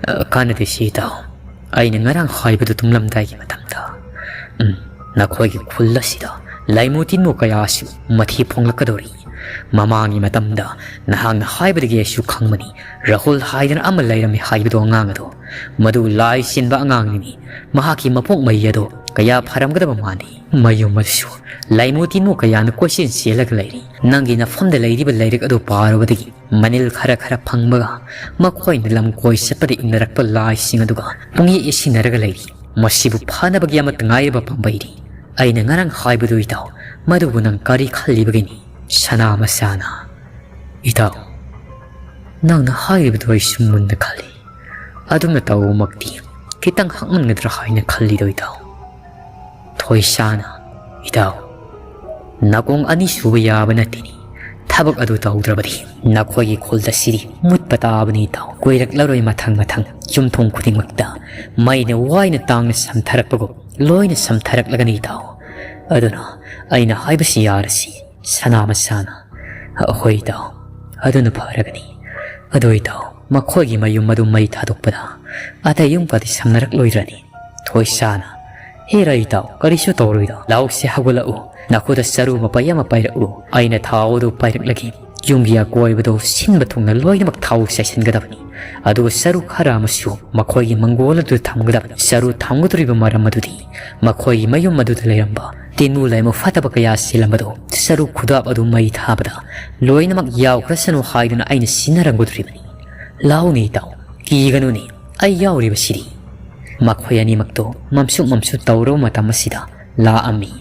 ꯑ, ꯀꯥꯟꯅꯗꯦ ꯁꯤ ꯏꯇꯥꯎ꯫ ꯑꯩꯅ ꯉꯔꯥꯡ ꯍꯥꯏꯕꯗꯨ ꯇꯨꯝꯂꯝꯗꯥꯏꯒꯤ ꯃꯇꯝꯗ, ꯎꯝ, ꯅꯈꯣꯏꯒꯤ ꯈꯨꯜ ꯑꯁꯤꯗ ꯂꯥꯏꯃꯨ ꯇꯤꯟꯃꯨ ꯀꯌꯥꯁꯨ ꯃꯊꯤ ꯐꯣꯡꯂꯛꯀꯗꯧꯔꯤ꯫ ꯃꯃꯥꯡꯒꯤ ꯃꯇꯝꯗ ꯅꯍꯥꯛꯅ ꯍꯥꯏꯕꯗꯒꯤ ꯑꯩꯁꯨ ꯈꯪꯕꯅꯤ, ꯔꯥꯍꯨꯜ ꯍꯥꯏꯗꯅ ꯑꯃ ꯂꯩꯔꯝꯃꯤ ꯍꯥꯏꯕꯗꯣ ꯑꯉꯥꯡ ꯑꯗꯣ꯫ ꯃꯗꯨ ꯂꯥꯏ ꯆꯤꯟꯕ ꯑꯉꯥꯡꯅꯤꯅꯤ꯫ ꯃꯍꯥꯛꯀꯤ ꯃꯄꯣꯛ ꯃꯍꯩ ꯑꯗꯣ ꯀꯌꯥ ꯐꯔꯝꯒꯗꯕ ꯃꯥꯟꯗꯦ꯫ ꯃꯌꯨꯝ ꯑꯗꯨꯁꯨ ꯂꯥꯏꯃꯨ ꯇꯤꯟꯃꯨ ꯀꯌꯥꯅ ꯀꯣꯏꯆꯦꯟ ꯆꯦꯜꯂꯒ ꯂꯩꯔꯤ꯫ ꯅꯪꯒꯤ ꯅꯐꯝꯗ ꯂꯩꯔꯤꯕ ꯂꯥꯏꯔꯤꯛ ꯑꯗꯨ ꯄꯥꯔꯨꯕꯗꯒꯤ ꯃꯅꯤꯜ ꯈꯔ ꯈꯔ ꯐꯪꯕꯒ ꯃꯈꯣꯏꯅ ꯂꯝ ꯀꯣꯏ ꯆꯠꯄꯗ ꯏꯟꯅꯔꯛꯄ ꯂꯥꯏꯁꯤꯡ ꯑꯗꯨꯒ ꯄꯨꯡꯌꯦꯛ ꯌꯦꯛꯁꯤꯟꯅꯔꯒ ꯂꯩꯔꯤ꯫ ꯃꯁꯤꯕꯨ ꯐꯅꯕꯒꯤ ꯑꯃꯠꯇ ꯉꯥꯏꯔꯕ ꯄꯥꯝꯕꯩꯅꯤ꯫ ꯑꯩꯅ ꯉꯔꯥꯡ ꯍꯥꯏꯕꯗꯨ ꯏꯇꯥꯎ, ꯃꯗꯨꯕꯨ ꯅꯪ ꯀꯔꯤ ꯈꯜꯂꯤꯕꯒꯤꯅꯤ? ꯁꯅꯥ ꯃꯆꯥꯅ, ꯏꯇꯥꯎ, ꯅꯪꯅ ꯍꯥꯏꯔꯤꯕꯗꯨ ꯑꯩꯁꯨ ꯃꯨꯟꯅ ꯈꯜꯂꯤ꯫ ꯑꯗꯨꯝꯅ ꯇꯧꯕꯃꯛꯇꯤ ꯈꯤꯇꯪ ꯍꯛꯃꯟꯒꯗ꯭ꯔꯥ ꯍꯥꯏꯅ ꯈꯜꯂꯤꯗꯣ ꯏꯇꯥꯎ꯫ ꯊꯣꯏꯁꯥꯅ, ꯏꯇꯥꯎ, ꯅꯥꯀꯣꯡ ꯑꯅꯤ ꯁꯨꯕ ꯌꯥꯕ ꯅꯠꯇꯦꯅꯦ꯫ ꯊꯕꯛ ꯑꯗꯨ ꯇꯧꯗ꯭ꯔꯕꯗꯤ ꯅꯈꯣꯏꯒꯤ ꯈꯨꯜ ꯑꯁꯤꯗꯤ ꯃꯨꯠꯄ ꯇꯥꯕꯅꯤ ꯏꯇꯥꯎ꯫ ꯀꯨꯏꯔꯛꯂꯔꯣꯏ ꯃꯊꯪ ꯃꯊꯪ ꯌꯨꯝꯊꯣꯡ ꯈꯨꯗꯤꯡꯃꯛꯇ ꯃꯩꯅ ꯋꯥꯏꯅ ꯇꯥꯡꯅ ꯁꯝꯊꯔꯛꯄꯒꯨꯝ ꯂꯣꯏꯅ ꯁꯝꯊꯔꯛꯂꯒꯅꯤ ꯏꯇꯥꯎ꯫ ꯑꯗꯨꯅ ꯑꯩꯅ ꯍꯥꯏꯕꯁꯤ ꯌꯥꯔꯁꯤ꯫ ꯁꯅꯥ ꯃꯆꯥꯅ, ꯍꯣꯏ ꯏꯇꯥꯎ, ꯑꯗꯨꯅ ꯐꯔꯒꯅꯤ꯫ ꯑꯗꯣ ꯏꯇꯥꯎ, ꯃꯈꯣꯏꯒꯤ ꯃꯌꯨꯝ ꯑꯗꯨ ꯃꯩ ꯊꯥꯗꯣꯛꯄꯗ ꯑꯇꯩ ꯌꯨꯝꯒꯗꯤ ꯁꯝꯅꯔꯛꯂꯣꯏꯗ꯭ꯔꯅꯤ? ꯊꯣꯏꯁꯥꯅ, ꯍꯦꯔꯥ ꯏꯇꯥꯎ, ꯀꯔꯤꯁꯨ ꯇꯧꯔꯣꯏꯗ꯫ ꯂꯥꯎꯁꯦ, ꯍꯧꯒꯠꯂꯛꯎ꯫ ꯅꯈꯨꯠꯇ ꯆꯔꯨ ꯃꯄꯩ ꯑꯃ ꯄꯥꯏꯔꯛꯎ꯫ ꯑꯩꯅ ꯊꯥꯎ ꯑꯗꯨ ꯄꯥꯏꯔꯛꯂꯒꯦ꯫ ꯌꯨꯝꯒꯤ ꯑꯀꯣꯏꯕꯗꯨ ꯁꯤꯟꯕ ꯊꯨꯡꯅ ꯂꯣꯏꯅꯃꯛ ꯊꯥꯎ ꯆꯥꯏꯁꯤꯟꯒꯗꯕꯅꯤ꯫ ꯑꯗꯨꯒ ꯆꯔꯨ ꯈꯔ ꯑꯃꯁꯨ ꯃꯈꯣꯏꯒꯤ ꯃꯪꯒꯣꯜ ꯑꯗꯨꯗ ꯊꯝꯒꯗꯕꯅꯤ꯫ ꯆꯔꯨ ꯊꯝꯒꯗꯧꯔꯤꯕ ꯃꯔꯝ ꯑꯗꯨꯗꯤ ꯃꯈꯣꯏꯒꯤ ꯃꯌꯨꯝ ꯑꯗꯨꯗ ꯂꯩꯔꯝꯕ ꯇꯤꯟꯃꯨ ꯂꯥꯏꯃꯨ ꯐꯠꯇꯕ ꯀꯌꯥ ꯆꯦꯜꯂꯝꯕꯗꯨ ꯆꯔꯨ ꯈꯨꯗꯥꯞ ꯑꯗꯨ ꯃꯩ ꯊꯥꯕꯗ ꯂꯣꯏꯅꯃꯛ ꯌꯥꯎꯈ꯭ꯔꯁꯅꯨ ꯍꯥꯏꯗꯨꯅ ꯑꯩꯅ ꯁꯤꯟꯅꯔꯝꯒꯗꯧꯔꯤꯕꯅꯤ꯫ ꯂꯥꯎꯅꯦ ꯏꯇꯥꯎ, ꯀꯤꯒꯅꯨꯅꯦ, ꯑꯩ ꯌꯥꯎꯔꯤꯕꯁꯤꯗꯤ꯫ ꯃꯈꯣꯏ ꯑꯅꯤꯃꯛꯇꯨ ꯃꯝꯁꯨ ꯃꯝꯁꯨ ꯇꯧꯔꯕ ꯃꯇꯝ ꯑꯁꯤꯗ ꯂꯥꯛꯑꯝꯃꯤ꯫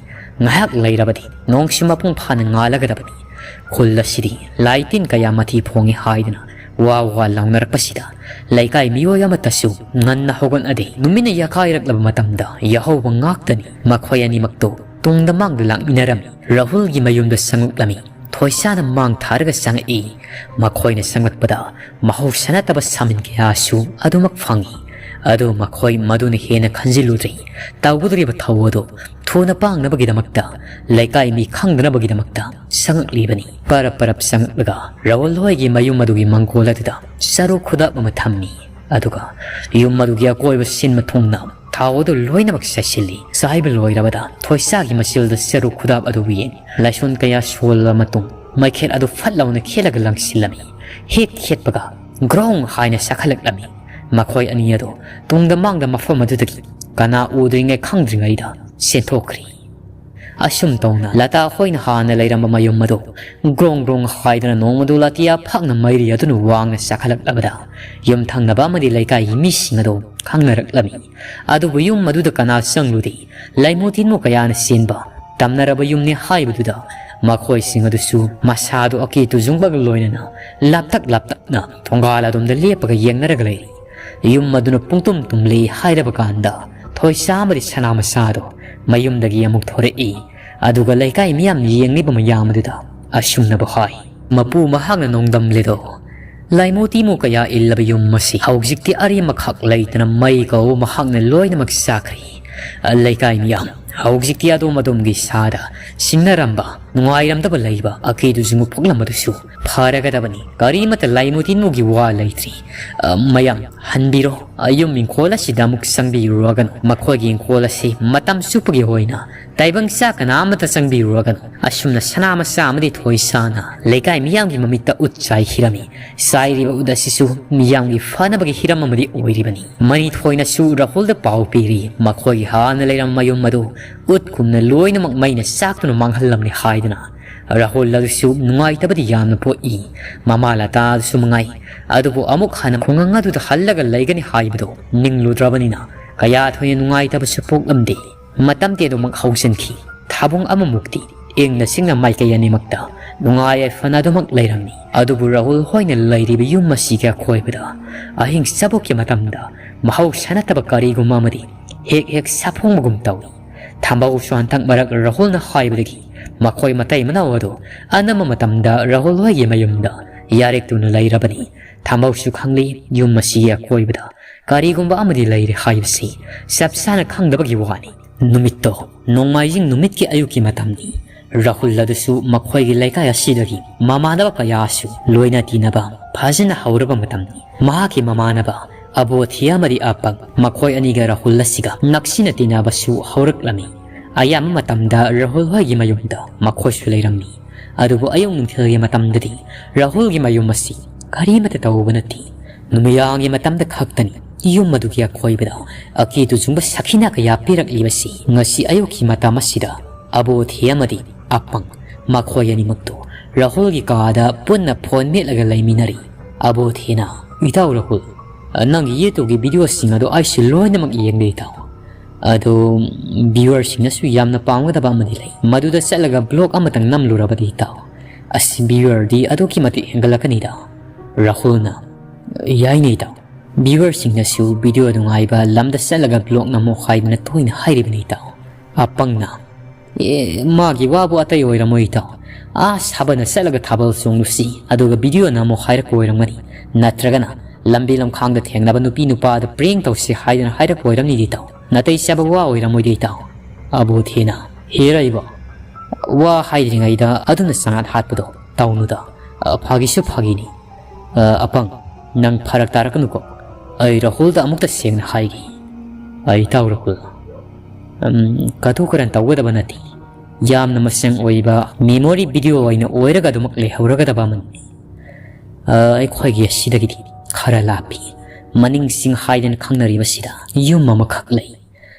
ꯉꯥꯏꯍꯥꯛ ꯂꯩꯔꯕꯗꯤ ꯅꯣꯡꯁꯨ ꯃꯄꯨꯡ ꯐꯥꯅ ꯉꯥꯜꯂꯒꯗꯕꯅꯤ꯫ ꯈꯨꯜ ꯑꯁꯤꯗꯤ ꯂꯥꯏ ꯇꯤꯟ ꯀꯌꯥ ꯃꯊꯤ ꯐꯣꯡꯉꯤ ꯍꯥꯏꯗꯨꯅ ꯋꯥ ꯋꯥ ꯂꯥꯎꯅꯔꯛꯄꯁꯤꯗ ꯂꯩꯀꯥꯏ ꯃꯤꯑꯣꯏ ꯑꯃꯠꯇꯁꯨ ꯉꯟꯅ ꯍꯧꯒꯠꯅꯗꯦ꯫ ꯅꯨꯃꯤꯠꯅ ꯌꯥꯀꯥꯏꯔꯛꯂꯕ ꯃꯇꯝꯗ ꯌꯥꯍꯧꯕ ꯉꯥꯛꯇꯅꯤ꯫ ꯃꯈꯣꯏ ꯑꯅꯤꯃꯛꯇꯨ ꯇꯨꯡꯗ ꯃꯥꯡꯗ ꯂꯥꯛꯃꯤꯟꯅꯔꯝꯃꯤ꯫ ꯔꯥꯍꯨꯜꯒꯤ ꯃꯌꯨꯝꯗ ꯆꯪꯂꯛꯂꯝꯃꯤ꯫ ꯊꯣꯏꯁꯥꯅ ꯃꯥꯡ ꯊꯥꯔꯒ ꯆꯪꯉꯛꯏ꯫ ꯃꯈꯣꯏꯅ ꯆꯪꯂꯛꯄꯗ ꯃꯍꯧꯁꯥ ꯅꯠꯇꯕ ꯁꯥꯃꯤꯟ ꯀꯌꯥꯁꯨ ꯑꯗꯨꯃꯛ ꯐꯪꯏ꯫ ꯑꯗꯨ ꯃꯈꯣꯏ ꯃꯗꯨꯅ ꯍꯦꯟꯅ ꯈꯟꯖꯤꯜꯂꯨꯗ꯭ꯔꯤ꯫ ꯇꯧꯒꯗꯧꯔꯤꯕ ꯊꯧ ꯑꯗꯨ ꯊꯨꯅ ꯄꯥꯡꯅꯕꯒꯤꯗꯃꯛꯇ, ꯂꯩꯀꯥꯏ ꯃꯤ ꯈꯪꯗꯅꯕꯒꯤꯗꯃꯛꯇ ꯆꯪꯉꯛꯂꯤꯕꯅꯤ꯫ ꯄꯔꯞ ꯄꯔꯞ ꯆꯪꯉꯛꯂꯒ ꯔꯥꯍꯨꯜ ꯍꯣꯏꯒꯤ ꯃꯌꯨꯝ ꯑꯗꯨꯒꯤ ꯃꯪꯒꯣꯜ ꯑꯗꯨꯗ ꯆꯔꯨ ꯈꯨꯗꯥꯞ ꯑꯃ ꯊꯝꯃꯤ꯫ ꯑꯗꯨꯒ ꯌꯨꯝ ꯑꯗꯨꯒꯤ ꯑꯀꯣꯏꯕ ꯁꯤꯟꯕ ꯊꯨꯡꯅ ꯊꯥꯎ ꯑꯗꯨ ꯂꯣꯏꯅꯃꯛ ꯆꯥꯏꯁꯤꯜꯂꯤ꯫ ꯆꯥꯏꯕ ꯂꯣꯏꯔꯕꯗ ꯊꯣꯏꯁꯥꯒꯤ ꯃꯆꯤꯜꯗ ꯆꯔꯨ ꯈꯨꯗꯥꯞ ꯑꯗꯨ ꯌꯦꯡꯉꯤ꯫ ꯂꯥꯏꯁꯣꯟ ꯀꯌꯥ ꯁꯣꯜꯂꯕ ꯃꯇꯨꯡ ꯃꯩꯈꯦꯠ ꯑꯗꯨ ꯐꯠ ꯂꯥꯎꯅ ꯈꯦꯠꯂꯒ ꯂꯪꯁꯤꯜꯂꯝꯃꯤ꯫ ꯍꯦꯛ ꯈꯦꯠꯄꯒ ꯒ꯭ꯔꯣꯡ ꯍꯥꯏꯅ ꯆꯥꯈꯠꯂꯛꯂꯝꯃꯤ꯫ ꯃꯈꯣꯏ ꯑꯅꯤ ꯑꯗꯨ ꯇꯨꯡꯗ ꯃꯥꯡꯗ ꯃꯐꯝ ꯑꯗꯨꯗꯒꯤ ꯀꯅꯥ ꯎꯗ꯭ꯔꯤꯉꯩ ꯈꯪꯗ꯭ꯔꯤꯉꯩꯗ ꯆꯦꯟꯊꯣꯛꯈ꯭ꯔꯤ꯫ ꯑꯁꯨꯝ ꯇꯧꯅ ꯂꯇꯥ ꯍꯣꯏꯅ ꯍꯥꯟꯅ ꯂꯩꯔꯝꯕ ꯃꯌꯨꯝ ꯑꯗꯨ ꯒ꯭ꯔꯣꯡ ꯒ꯭ꯔꯣꯡ ꯍꯥꯏꯗꯨꯅ ꯅꯣꯡꯃꯗꯨ ꯂꯥꯇꯤꯌꯥ ꯐꯥꯛꯅ ꯃꯩꯔꯤ ꯑꯗꯨꯅ ꯋꯥꯡꯅ ꯆꯥꯈꯠꯂꯛꯂꯕꯗ ꯌꯨꯝ ꯊꯪꯅꯕ ꯑꯃꯗꯤ ꯂꯩꯀꯥꯏꯒꯤ ꯃꯤꯁꯤꯡ ꯑꯗꯨ ꯈꯪꯅꯔꯛꯂꯝꯃꯤ꯫ ꯑꯗꯨꯕꯨ ꯌꯨꯝ ꯑꯗꯨꯗ ꯀꯅꯥ ꯆꯪꯂꯨꯗꯦ꯫ ꯂꯩꯃꯨ ꯇꯤꯟꯃꯨ ꯀꯌꯥꯅ ꯆꯦꯟꯕ ꯇꯝꯅꯔꯕ ꯌꯨꯝꯅꯤ ꯍꯥꯏꯕꯗꯨꯗ ꯃꯈꯣꯏꯁꯤꯡ ꯑꯗꯨꯁꯨ ꯃꯁꯥꯗꯨ ꯑꯀꯤ ꯇꯨꯖꯨꯡꯕꯒ ꯂꯣꯏꯅꯅ ꯂꯥꯞꯇꯛ ꯂꯥꯞꯇꯛꯅ ꯊꯣꯡꯒꯥꯜ ꯑꯗꯣꯝꯗ ꯂꯦꯞꯄꯒ ꯌꯦꯡꯅꯔꯒ ꯂꯩꯔꯤ꯫ ꯌꯨꯝ ꯑꯗꯨꯅ ꯄꯨꯡꯇꯨꯝ ꯇꯨꯝꯂꯤ ꯍꯥꯏꯔꯕ ꯀꯥꯟꯗ ꯊꯣꯏꯁꯥ ꯑꯃꯗꯤ ꯁꯅꯥ ꯃꯆꯥꯗꯣ ꯃꯌꯨꯝꯗꯒꯤ ꯑꯃꯨꯛ ꯊꯣꯔꯛꯏ꯫ ꯑꯗꯨꯒ ꯂꯩꯀꯥꯏ ꯃꯤꯌꯥꯝ ꯌꯦꯡꯂꯤꯕ ꯃꯌꯥꯝ ꯑꯗꯨꯗ ꯑꯁꯨꯝꯅꯕꯨ ꯍꯥꯏ, "ꯃꯄꯨ ꯃꯍꯥꯛꯅ ꯅꯣꯡꯗꯝꯂꯦꯗꯣ, ꯂꯥꯏꯃꯨ ꯇꯤꯃꯨ ꯀꯌꯥ ꯏꯜꯂꯕ ꯌꯨꯝ ꯑꯁꯤ ꯍꯧꯖꯤꯛꯇꯤ ꯑꯔꯦꯝꯕꯈꯛ ꯂꯩꯇꯅ ꯃꯩ ꯀꯧꯕ ꯃꯍꯥꯛꯅ ꯂꯣꯏꯅꯃꯛ ꯆꯥꯈ꯭ꯔꯦ꯫ ꯂꯩꯀꯥꯏ ꯃꯤꯌꯥꯝ, ꯍꯧꯖꯤꯛꯇꯤ ꯑꯗꯣꯝ ꯑꯗꯣꯝꯒꯤ ꯁꯥꯗ ꯁꯤꯡꯅꯔꯝꯕ, ꯅꯨꯡꯉꯥꯏꯔꯝꯗꯕ ꯂꯩꯕ ꯑꯀꯤꯗꯨ ꯆꯨꯡꯉꯨ ꯄꯣꯛꯂꯝꯕꯗꯨꯁꯨ ꯐꯔꯒꯗꯕꯅꯤ꯫ ꯀꯔꯤꯃꯠꯇ ꯂꯥꯏꯃꯨ ꯇꯤꯟꯃꯨꯒꯤ ꯋꯥ ꯂꯩꯇ꯭ꯔꯤ꯫ ꯑ, ꯃꯌꯥꯝ ꯍꯟꯕꯤꯔꯣ, ꯑ, ꯌꯨꯝ ꯏꯪꯈꯣꯜ ꯑꯁꯤꯗ ꯑꯃꯨꯛ ꯆꯪꯕꯤꯔꯨꯔꯒꯅꯨ꯫ ꯃꯈꯣꯏꯒꯤ ꯏꯪꯈꯣꯜ ꯑꯁꯤ ꯃꯇꯝ ꯆꯨꯞꯄꯒꯤ ꯑꯣꯏꯅ ꯇꯥꯏꯕꯪ ꯆꯥ ꯀꯅꯥ ꯑꯃꯠꯇ ꯆꯪꯕꯤꯔꯨꯔꯒꯅꯨ꯫" ꯑꯁꯨꯝꯅ ꯁꯅꯥ ꯃꯆꯥ ꯑꯃꯗꯤ ꯊꯣꯏꯁꯥꯅ ꯂꯩꯀꯥꯏ ꯃꯤꯌꯥꯝꯒꯤ ꯃꯃꯤꯠꯇ ꯎꯠ ꯆꯥꯏꯈꯤꯔꯝꯃꯤ꯫ ꯆꯥꯏꯔꯤꯕ ꯎꯠ ꯑꯁꯤꯁꯨ ꯃꯤꯌꯥꯝꯒꯤ ꯐꯅꯕꯒꯤ ꯍꯤꯔꯝ ꯑꯃꯗꯤ ꯑꯣꯏꯔꯤꯕꯅꯤ꯫ ꯃꯅꯤꯊꯣꯏꯅꯁꯨ ꯔꯥꯍꯨꯜꯗ ꯄꯥꯎ ꯄꯤꯔꯤ, ꯃꯈꯣꯏꯒꯤ ꯍꯥꯟꯅ ꯂꯩꯔꯝꯕ ꯃꯌꯨꯝ ꯑꯗꯨ ꯎꯠꯀꯨꯝꯅ ꯂꯣꯏꯅꯃꯛ ꯃꯩꯅ ꯆꯥꯛꯇꯨꯅ ꯃꯥꯡꯍꯜꯂꯝꯂꯦ ꯍꯥꯏꯗꯨꯅ꯫ ꯔꯥꯍꯨꯜ ꯑꯗꯨꯁꯨ ꯅꯨꯡꯉꯥꯏꯇꯕꯗꯤ ꯌꯥꯝꯅ ꯄꯣꯛꯏ꯫ ꯃꯃꯥ ꯂꯇꯥ ꯑꯗꯨꯁꯨ ꯃꯉꯥꯏ꯫ ꯑꯗꯨꯕꯨ ꯑꯃꯨꯛ ꯍꯟꯅ ꯈꯨꯡꯒꯪ ꯑꯗꯨꯗ ꯍꯜꯂꯒ ꯂꯩꯒꯅꯤ ꯍꯥꯏꯕꯗꯨ ꯅꯤꯡꯂꯨꯗ꯭ꯔꯕꯅꯤꯅ ꯀꯌꯥ ꯊꯣꯏꯅ ꯅꯨꯡꯉꯥꯏꯇꯕꯁꯨ ꯄꯣꯛꯂꯝꯗꯦ꯫ ꯃꯇꯝꯗꯤ ꯑꯗꯨꯃꯛ ꯍꯧꯖꯤꯟꯈꯤ꯫ ꯊꯥꯕꯨꯡ ꯑꯃꯃꯨꯛꯇꯤ ꯏꯪꯅ ꯆꯤꯛꯅ ꯃꯥꯏꯀꯩ ꯑꯅꯤꯃꯛꯇ ꯅꯨꯡꯉꯥꯏ ꯌꯥꯏꯐꯅ ꯑꯗꯨꯃꯛ ꯂꯩꯔꯝꯃꯤ꯫ ꯑꯗꯨꯕꯨ ꯔꯥꯍꯨꯜ ꯍꯣꯏꯅ ꯂꯩꯔꯤꯕ ꯌꯨꯝ ꯑꯁꯤꯒꯤ ꯑꯀꯣꯏꯕꯗ ꯑꯍꯤꯡ ꯆꯕꯣꯛꯀꯤ ꯃꯇꯝꯗ ꯃꯍꯧꯁꯥ ꯅꯠꯇꯕ ꯀꯔꯤꯒꯨꯝꯕ ꯑꯃꯗꯤ ꯍꯦꯛ ꯍꯦꯛ ꯁꯥꯐꯣꯡꯕꯒꯨꯝ ꯇꯧꯏ꯫ ꯊꯝꯕꯧꯁꯨ ꯍꯟꯇꯛ ꯃꯔꯛ ꯔꯥꯍꯨꯜꯅ ꯍꯥꯏꯕꯗꯒꯤ ꯃꯈꯣꯏ ꯃꯇꯩ ꯃꯅꯥꯎ ꯑꯗꯨ ꯑꯅꯝꯕ ꯃꯇꯝꯗ ꯔꯥꯍꯨꯜ ꯍꯣꯏꯒꯤ ꯃꯌꯨꯝꯗ ꯌꯥꯔꯦꯛꯇꯨꯅ ꯂꯩꯔꯕꯅꯤ꯫ ꯊꯝꯕꯧꯁꯨ ꯈꯪꯂꯤ, ꯌꯨꯝ ꯑꯁꯤꯒꯤ ꯑꯀꯣꯏꯕꯗ ꯀꯔꯤꯒꯨꯝꯕ ꯑꯃꯗꯤ ꯂꯩꯔꯦ ꯍꯥꯏꯕꯁꯤ ꯆꯞ ꯆꯥꯅ ꯈꯪꯗꯕꯒꯤ ꯋꯥꯅꯤ꯫ ꯅꯨꯃꯤꯠꯇꯣ ꯅꯣꯡꯃꯥꯏꯖꯤꯡ ꯅꯨꯃꯤꯠꯀꯤ ꯑꯌꯨꯛꯀꯤ ꯃꯇꯝꯅꯤ꯫ ꯔꯥꯍꯨꯜ ꯑꯗꯨꯁꯨ ꯃꯈꯣꯏꯒꯤ ꯂꯩꯀꯥꯏ ꯑꯁꯤꯗꯒꯤ ꯃꯃꯥꯟꯅꯕ ꯀꯌꯥꯁꯨ ꯂꯣꯏꯅ ꯇꯤꯟꯅꯕ ꯐꯖꯅ ꯍꯧꯔꯕ ꯃꯇꯝꯅꯤ꯫ ꯃꯍꯥꯛꯀꯤ ꯃꯃꯥꯟꯅꯕ ꯑꯕꯣꯊꯤ ꯑꯃꯗꯤ ꯑꯄꯪ, ꯃꯈꯣꯏ ꯑꯅꯤꯒ ꯔꯥꯍꯨꯜ ꯑꯁꯤꯒ ꯅꯛꯁꯤꯟꯅ ꯇꯤꯟꯅꯕꯁꯨ ꯍꯧꯔꯛꯂꯝꯃꯤ꯫ ꯑꯌꯥꯝꯕ ꯃꯇꯝꯗ ꯔꯥꯍꯨꯜ ꯍꯣꯏꯒꯤ ꯃꯌꯨꯝꯗ ꯃꯈꯣꯏꯁꯨ ꯂꯩꯔꯝꯃꯤ꯫ ꯑꯗꯨꯕꯨ ꯑꯌꯨꯛ ꯅꯨꯡꯊꯤꯜꯒꯤ ꯃꯇꯝꯗꯗꯤ ꯔꯥꯍꯨꯜꯒꯤ ꯃꯌꯨꯝ ꯑꯁꯤ ꯀꯔꯤꯃꯠꯇ ꯇꯧꯕ ꯅꯠꯇꯦ꯫ ꯅꯨꯃꯤꯗꯥꯡꯒꯤ ꯃꯇꯝꯗ ꯈꯛꯇꯅꯤ ꯌꯨꯝ ꯑꯗꯨꯒꯤ ꯑꯀꯣꯏꯕꯗ ꯑꯀꯤ ꯇꯨꯖꯨꯡꯕ ꯁꯥꯈꯤꯅ ꯀꯌꯥ ꯄꯤꯔꯛꯂꯤꯕꯁꯤ꯫ ꯉꯁꯤ ꯑꯌꯨꯛꯀꯤ ꯃꯇꯝ ꯑꯁꯤꯗ ꯑꯕꯣꯊꯤ ꯑꯃꯗꯤ ꯑꯄꯪ, ꯃꯈꯣꯏ ꯑꯅꯤꯃꯛꯇꯨ ꯔꯥꯍꯨꯜꯒꯤ ꯀꯥꯗ ꯄꯨꯟꯅ ꯐꯣꯟ ꯃꯦꯠꯂꯒ ꯂꯩꯃꯤꯟꯅꯔꯤ꯫ ꯑꯕꯣꯊꯤꯅ, "ꯏꯇꯥꯎ ꯔꯥꯍꯨꯜ, ꯅꯪꯒꯤ YouTube ꯀꯤ video ꯁꯤꯡ ꯑꯗꯣ ꯑꯩꯁꯨ ꯂꯣꯏꯅꯃꯛ ꯌꯦꯡꯂꯦ ꯏꯇꯥꯎ꯫ ꯑꯗꯣ viewer ꯁꯤꯡꯅꯁꯨ ꯌꯥꯝꯅ ꯄꯥꯝꯒꯗꯕ ꯑꯃꯗꯤ ꯂꯩ꯫ ꯃꯗꯨꯗ ꯆꯠꯂꯒ vlog ꯑꯃꯇꯪ ꯅꯝꯂꯨꯔꯕꯗꯤ ꯏꯇꯥꯎ꯫ ꯑꯁ, viewer ꯗꯤ ꯑꯗꯨꯛꯀꯤ ꯃꯇꯤꯛ ꯍꯦꯟꯒꯠꯂꯛꯀꯅꯤꯗ꯫" ꯔꯥꯍꯨꯜꯅ, "ꯌꯥꯏꯅꯦ ꯏꯇꯥꯎ꯫ Viewer ꯁꯤꯡꯅꯁꯨ video ꯅꯨꯡꯉꯥꯏꯕ ꯂꯝꯗ ꯆꯠꯂꯒ vlog ꯅꯝꯃꯣ ꯍꯥꯏꯗꯅ ꯇꯣꯏꯅ ꯍꯥꯏꯔꯤꯕꯅꯤ ꯏꯇꯥꯎ꯫" ꯑꯄꯪꯅ, "ꯑꯦ, ꯃꯥꯒꯤ ꯋꯥꯕꯨ ꯑꯇꯩ ꯑꯣꯏꯔꯝꯃꯣꯏ ꯏꯇꯥꯎ꯫ ꯑꯥ ꯁꯥꯕꯅ ꯆꯠꯂꯒ ꯊꯥꯕꯜ ꯆꯣꯡꯂꯨꯁꯤ, ꯑꯗꯨꯒ video ꯅꯝꯃꯣ ꯍꯥꯏꯔꯛꯄ ꯑꯣꯏꯔꯝꯒꯅꯤ꯫ ꯅꯠꯇ꯭ꯔꯒꯅ ꯂꯝꯕꯤ ꯂꯝꯈꯥꯡꯗ ꯊꯦꯡꯅꯕ ꯅꯨꯄꯤ ꯅꯨꯄꯥꯗ prank ꯇꯧꯁꯤ ꯍꯥꯏꯗꯅ ꯍꯥꯏꯔꯛꯄ ꯑꯣꯏꯔꯝꯅꯤꯗ ꯏꯇꯥꯎ꯫ ꯅꯥꯇꯩ ꯆꯥꯕ ꯋꯥ ꯑꯣꯏꯔꯝꯃꯣꯏꯗ ꯏꯇꯥꯎ꯫" ꯑꯕꯣꯊꯤꯅ, "ꯍꯦꯔꯥ ꯏꯕꯣ, ꯋꯥ ꯍꯥꯏꯗ꯭ꯔꯤꯉꯩꯗ ꯑꯗꯨꯅ ꯆꯉꯥꯛ ꯍꯥꯠꯄꯗꯣ ꯇꯧꯅꯨꯗ꯫ ꯑ, ꯐꯥꯒꯤꯁꯨ ꯐꯥꯒꯤꯅꯤ꯫ ꯑ, ꯑꯄꯪ, ꯅꯪ ꯐꯔꯛ ꯇꯥꯔꯛꯀꯅꯨꯀꯣ꯫ ꯑꯩ ꯔꯥꯍꯨꯜꯗ ꯑꯃꯨꯛꯇ ꯁꯦꯡꯅ ꯍꯥꯏꯒꯦ꯫" "ꯑꯩ ꯏꯇꯥꯎ ꯔꯥꯍꯨꯜ, ꯎꯝ, ꯀꯇꯨ ꯀꯔꯟ ꯇꯧꯒꯗꯕ ꯅꯠꯇꯦ꯫ ꯌꯥꯝꯅ ꯃꯆꯪ ꯑꯣꯏꯕ memory video ꯑꯣꯏꯅ ꯑꯣꯏꯔꯒ ꯑꯗꯨꯃꯛ ꯂꯩꯍꯧꯔꯒꯗꯕ ꯑꯃꯅꯤ꯫ ꯑ, ꯑꯩꯈꯣꯏꯒꯤ ꯑꯁꯤꯗꯒꯤꯗꯤ ꯈꯔ ꯂꯥꯞꯄꯤ꯫ ꯃꯅꯤꯡ ꯆꯤꯡ ꯍꯥꯏꯗꯅ ꯈꯪꯅꯔꯤꯕꯁꯤꯗ ꯌꯨꯝ ꯑꯃꯈꯛ ꯂꯩ꯫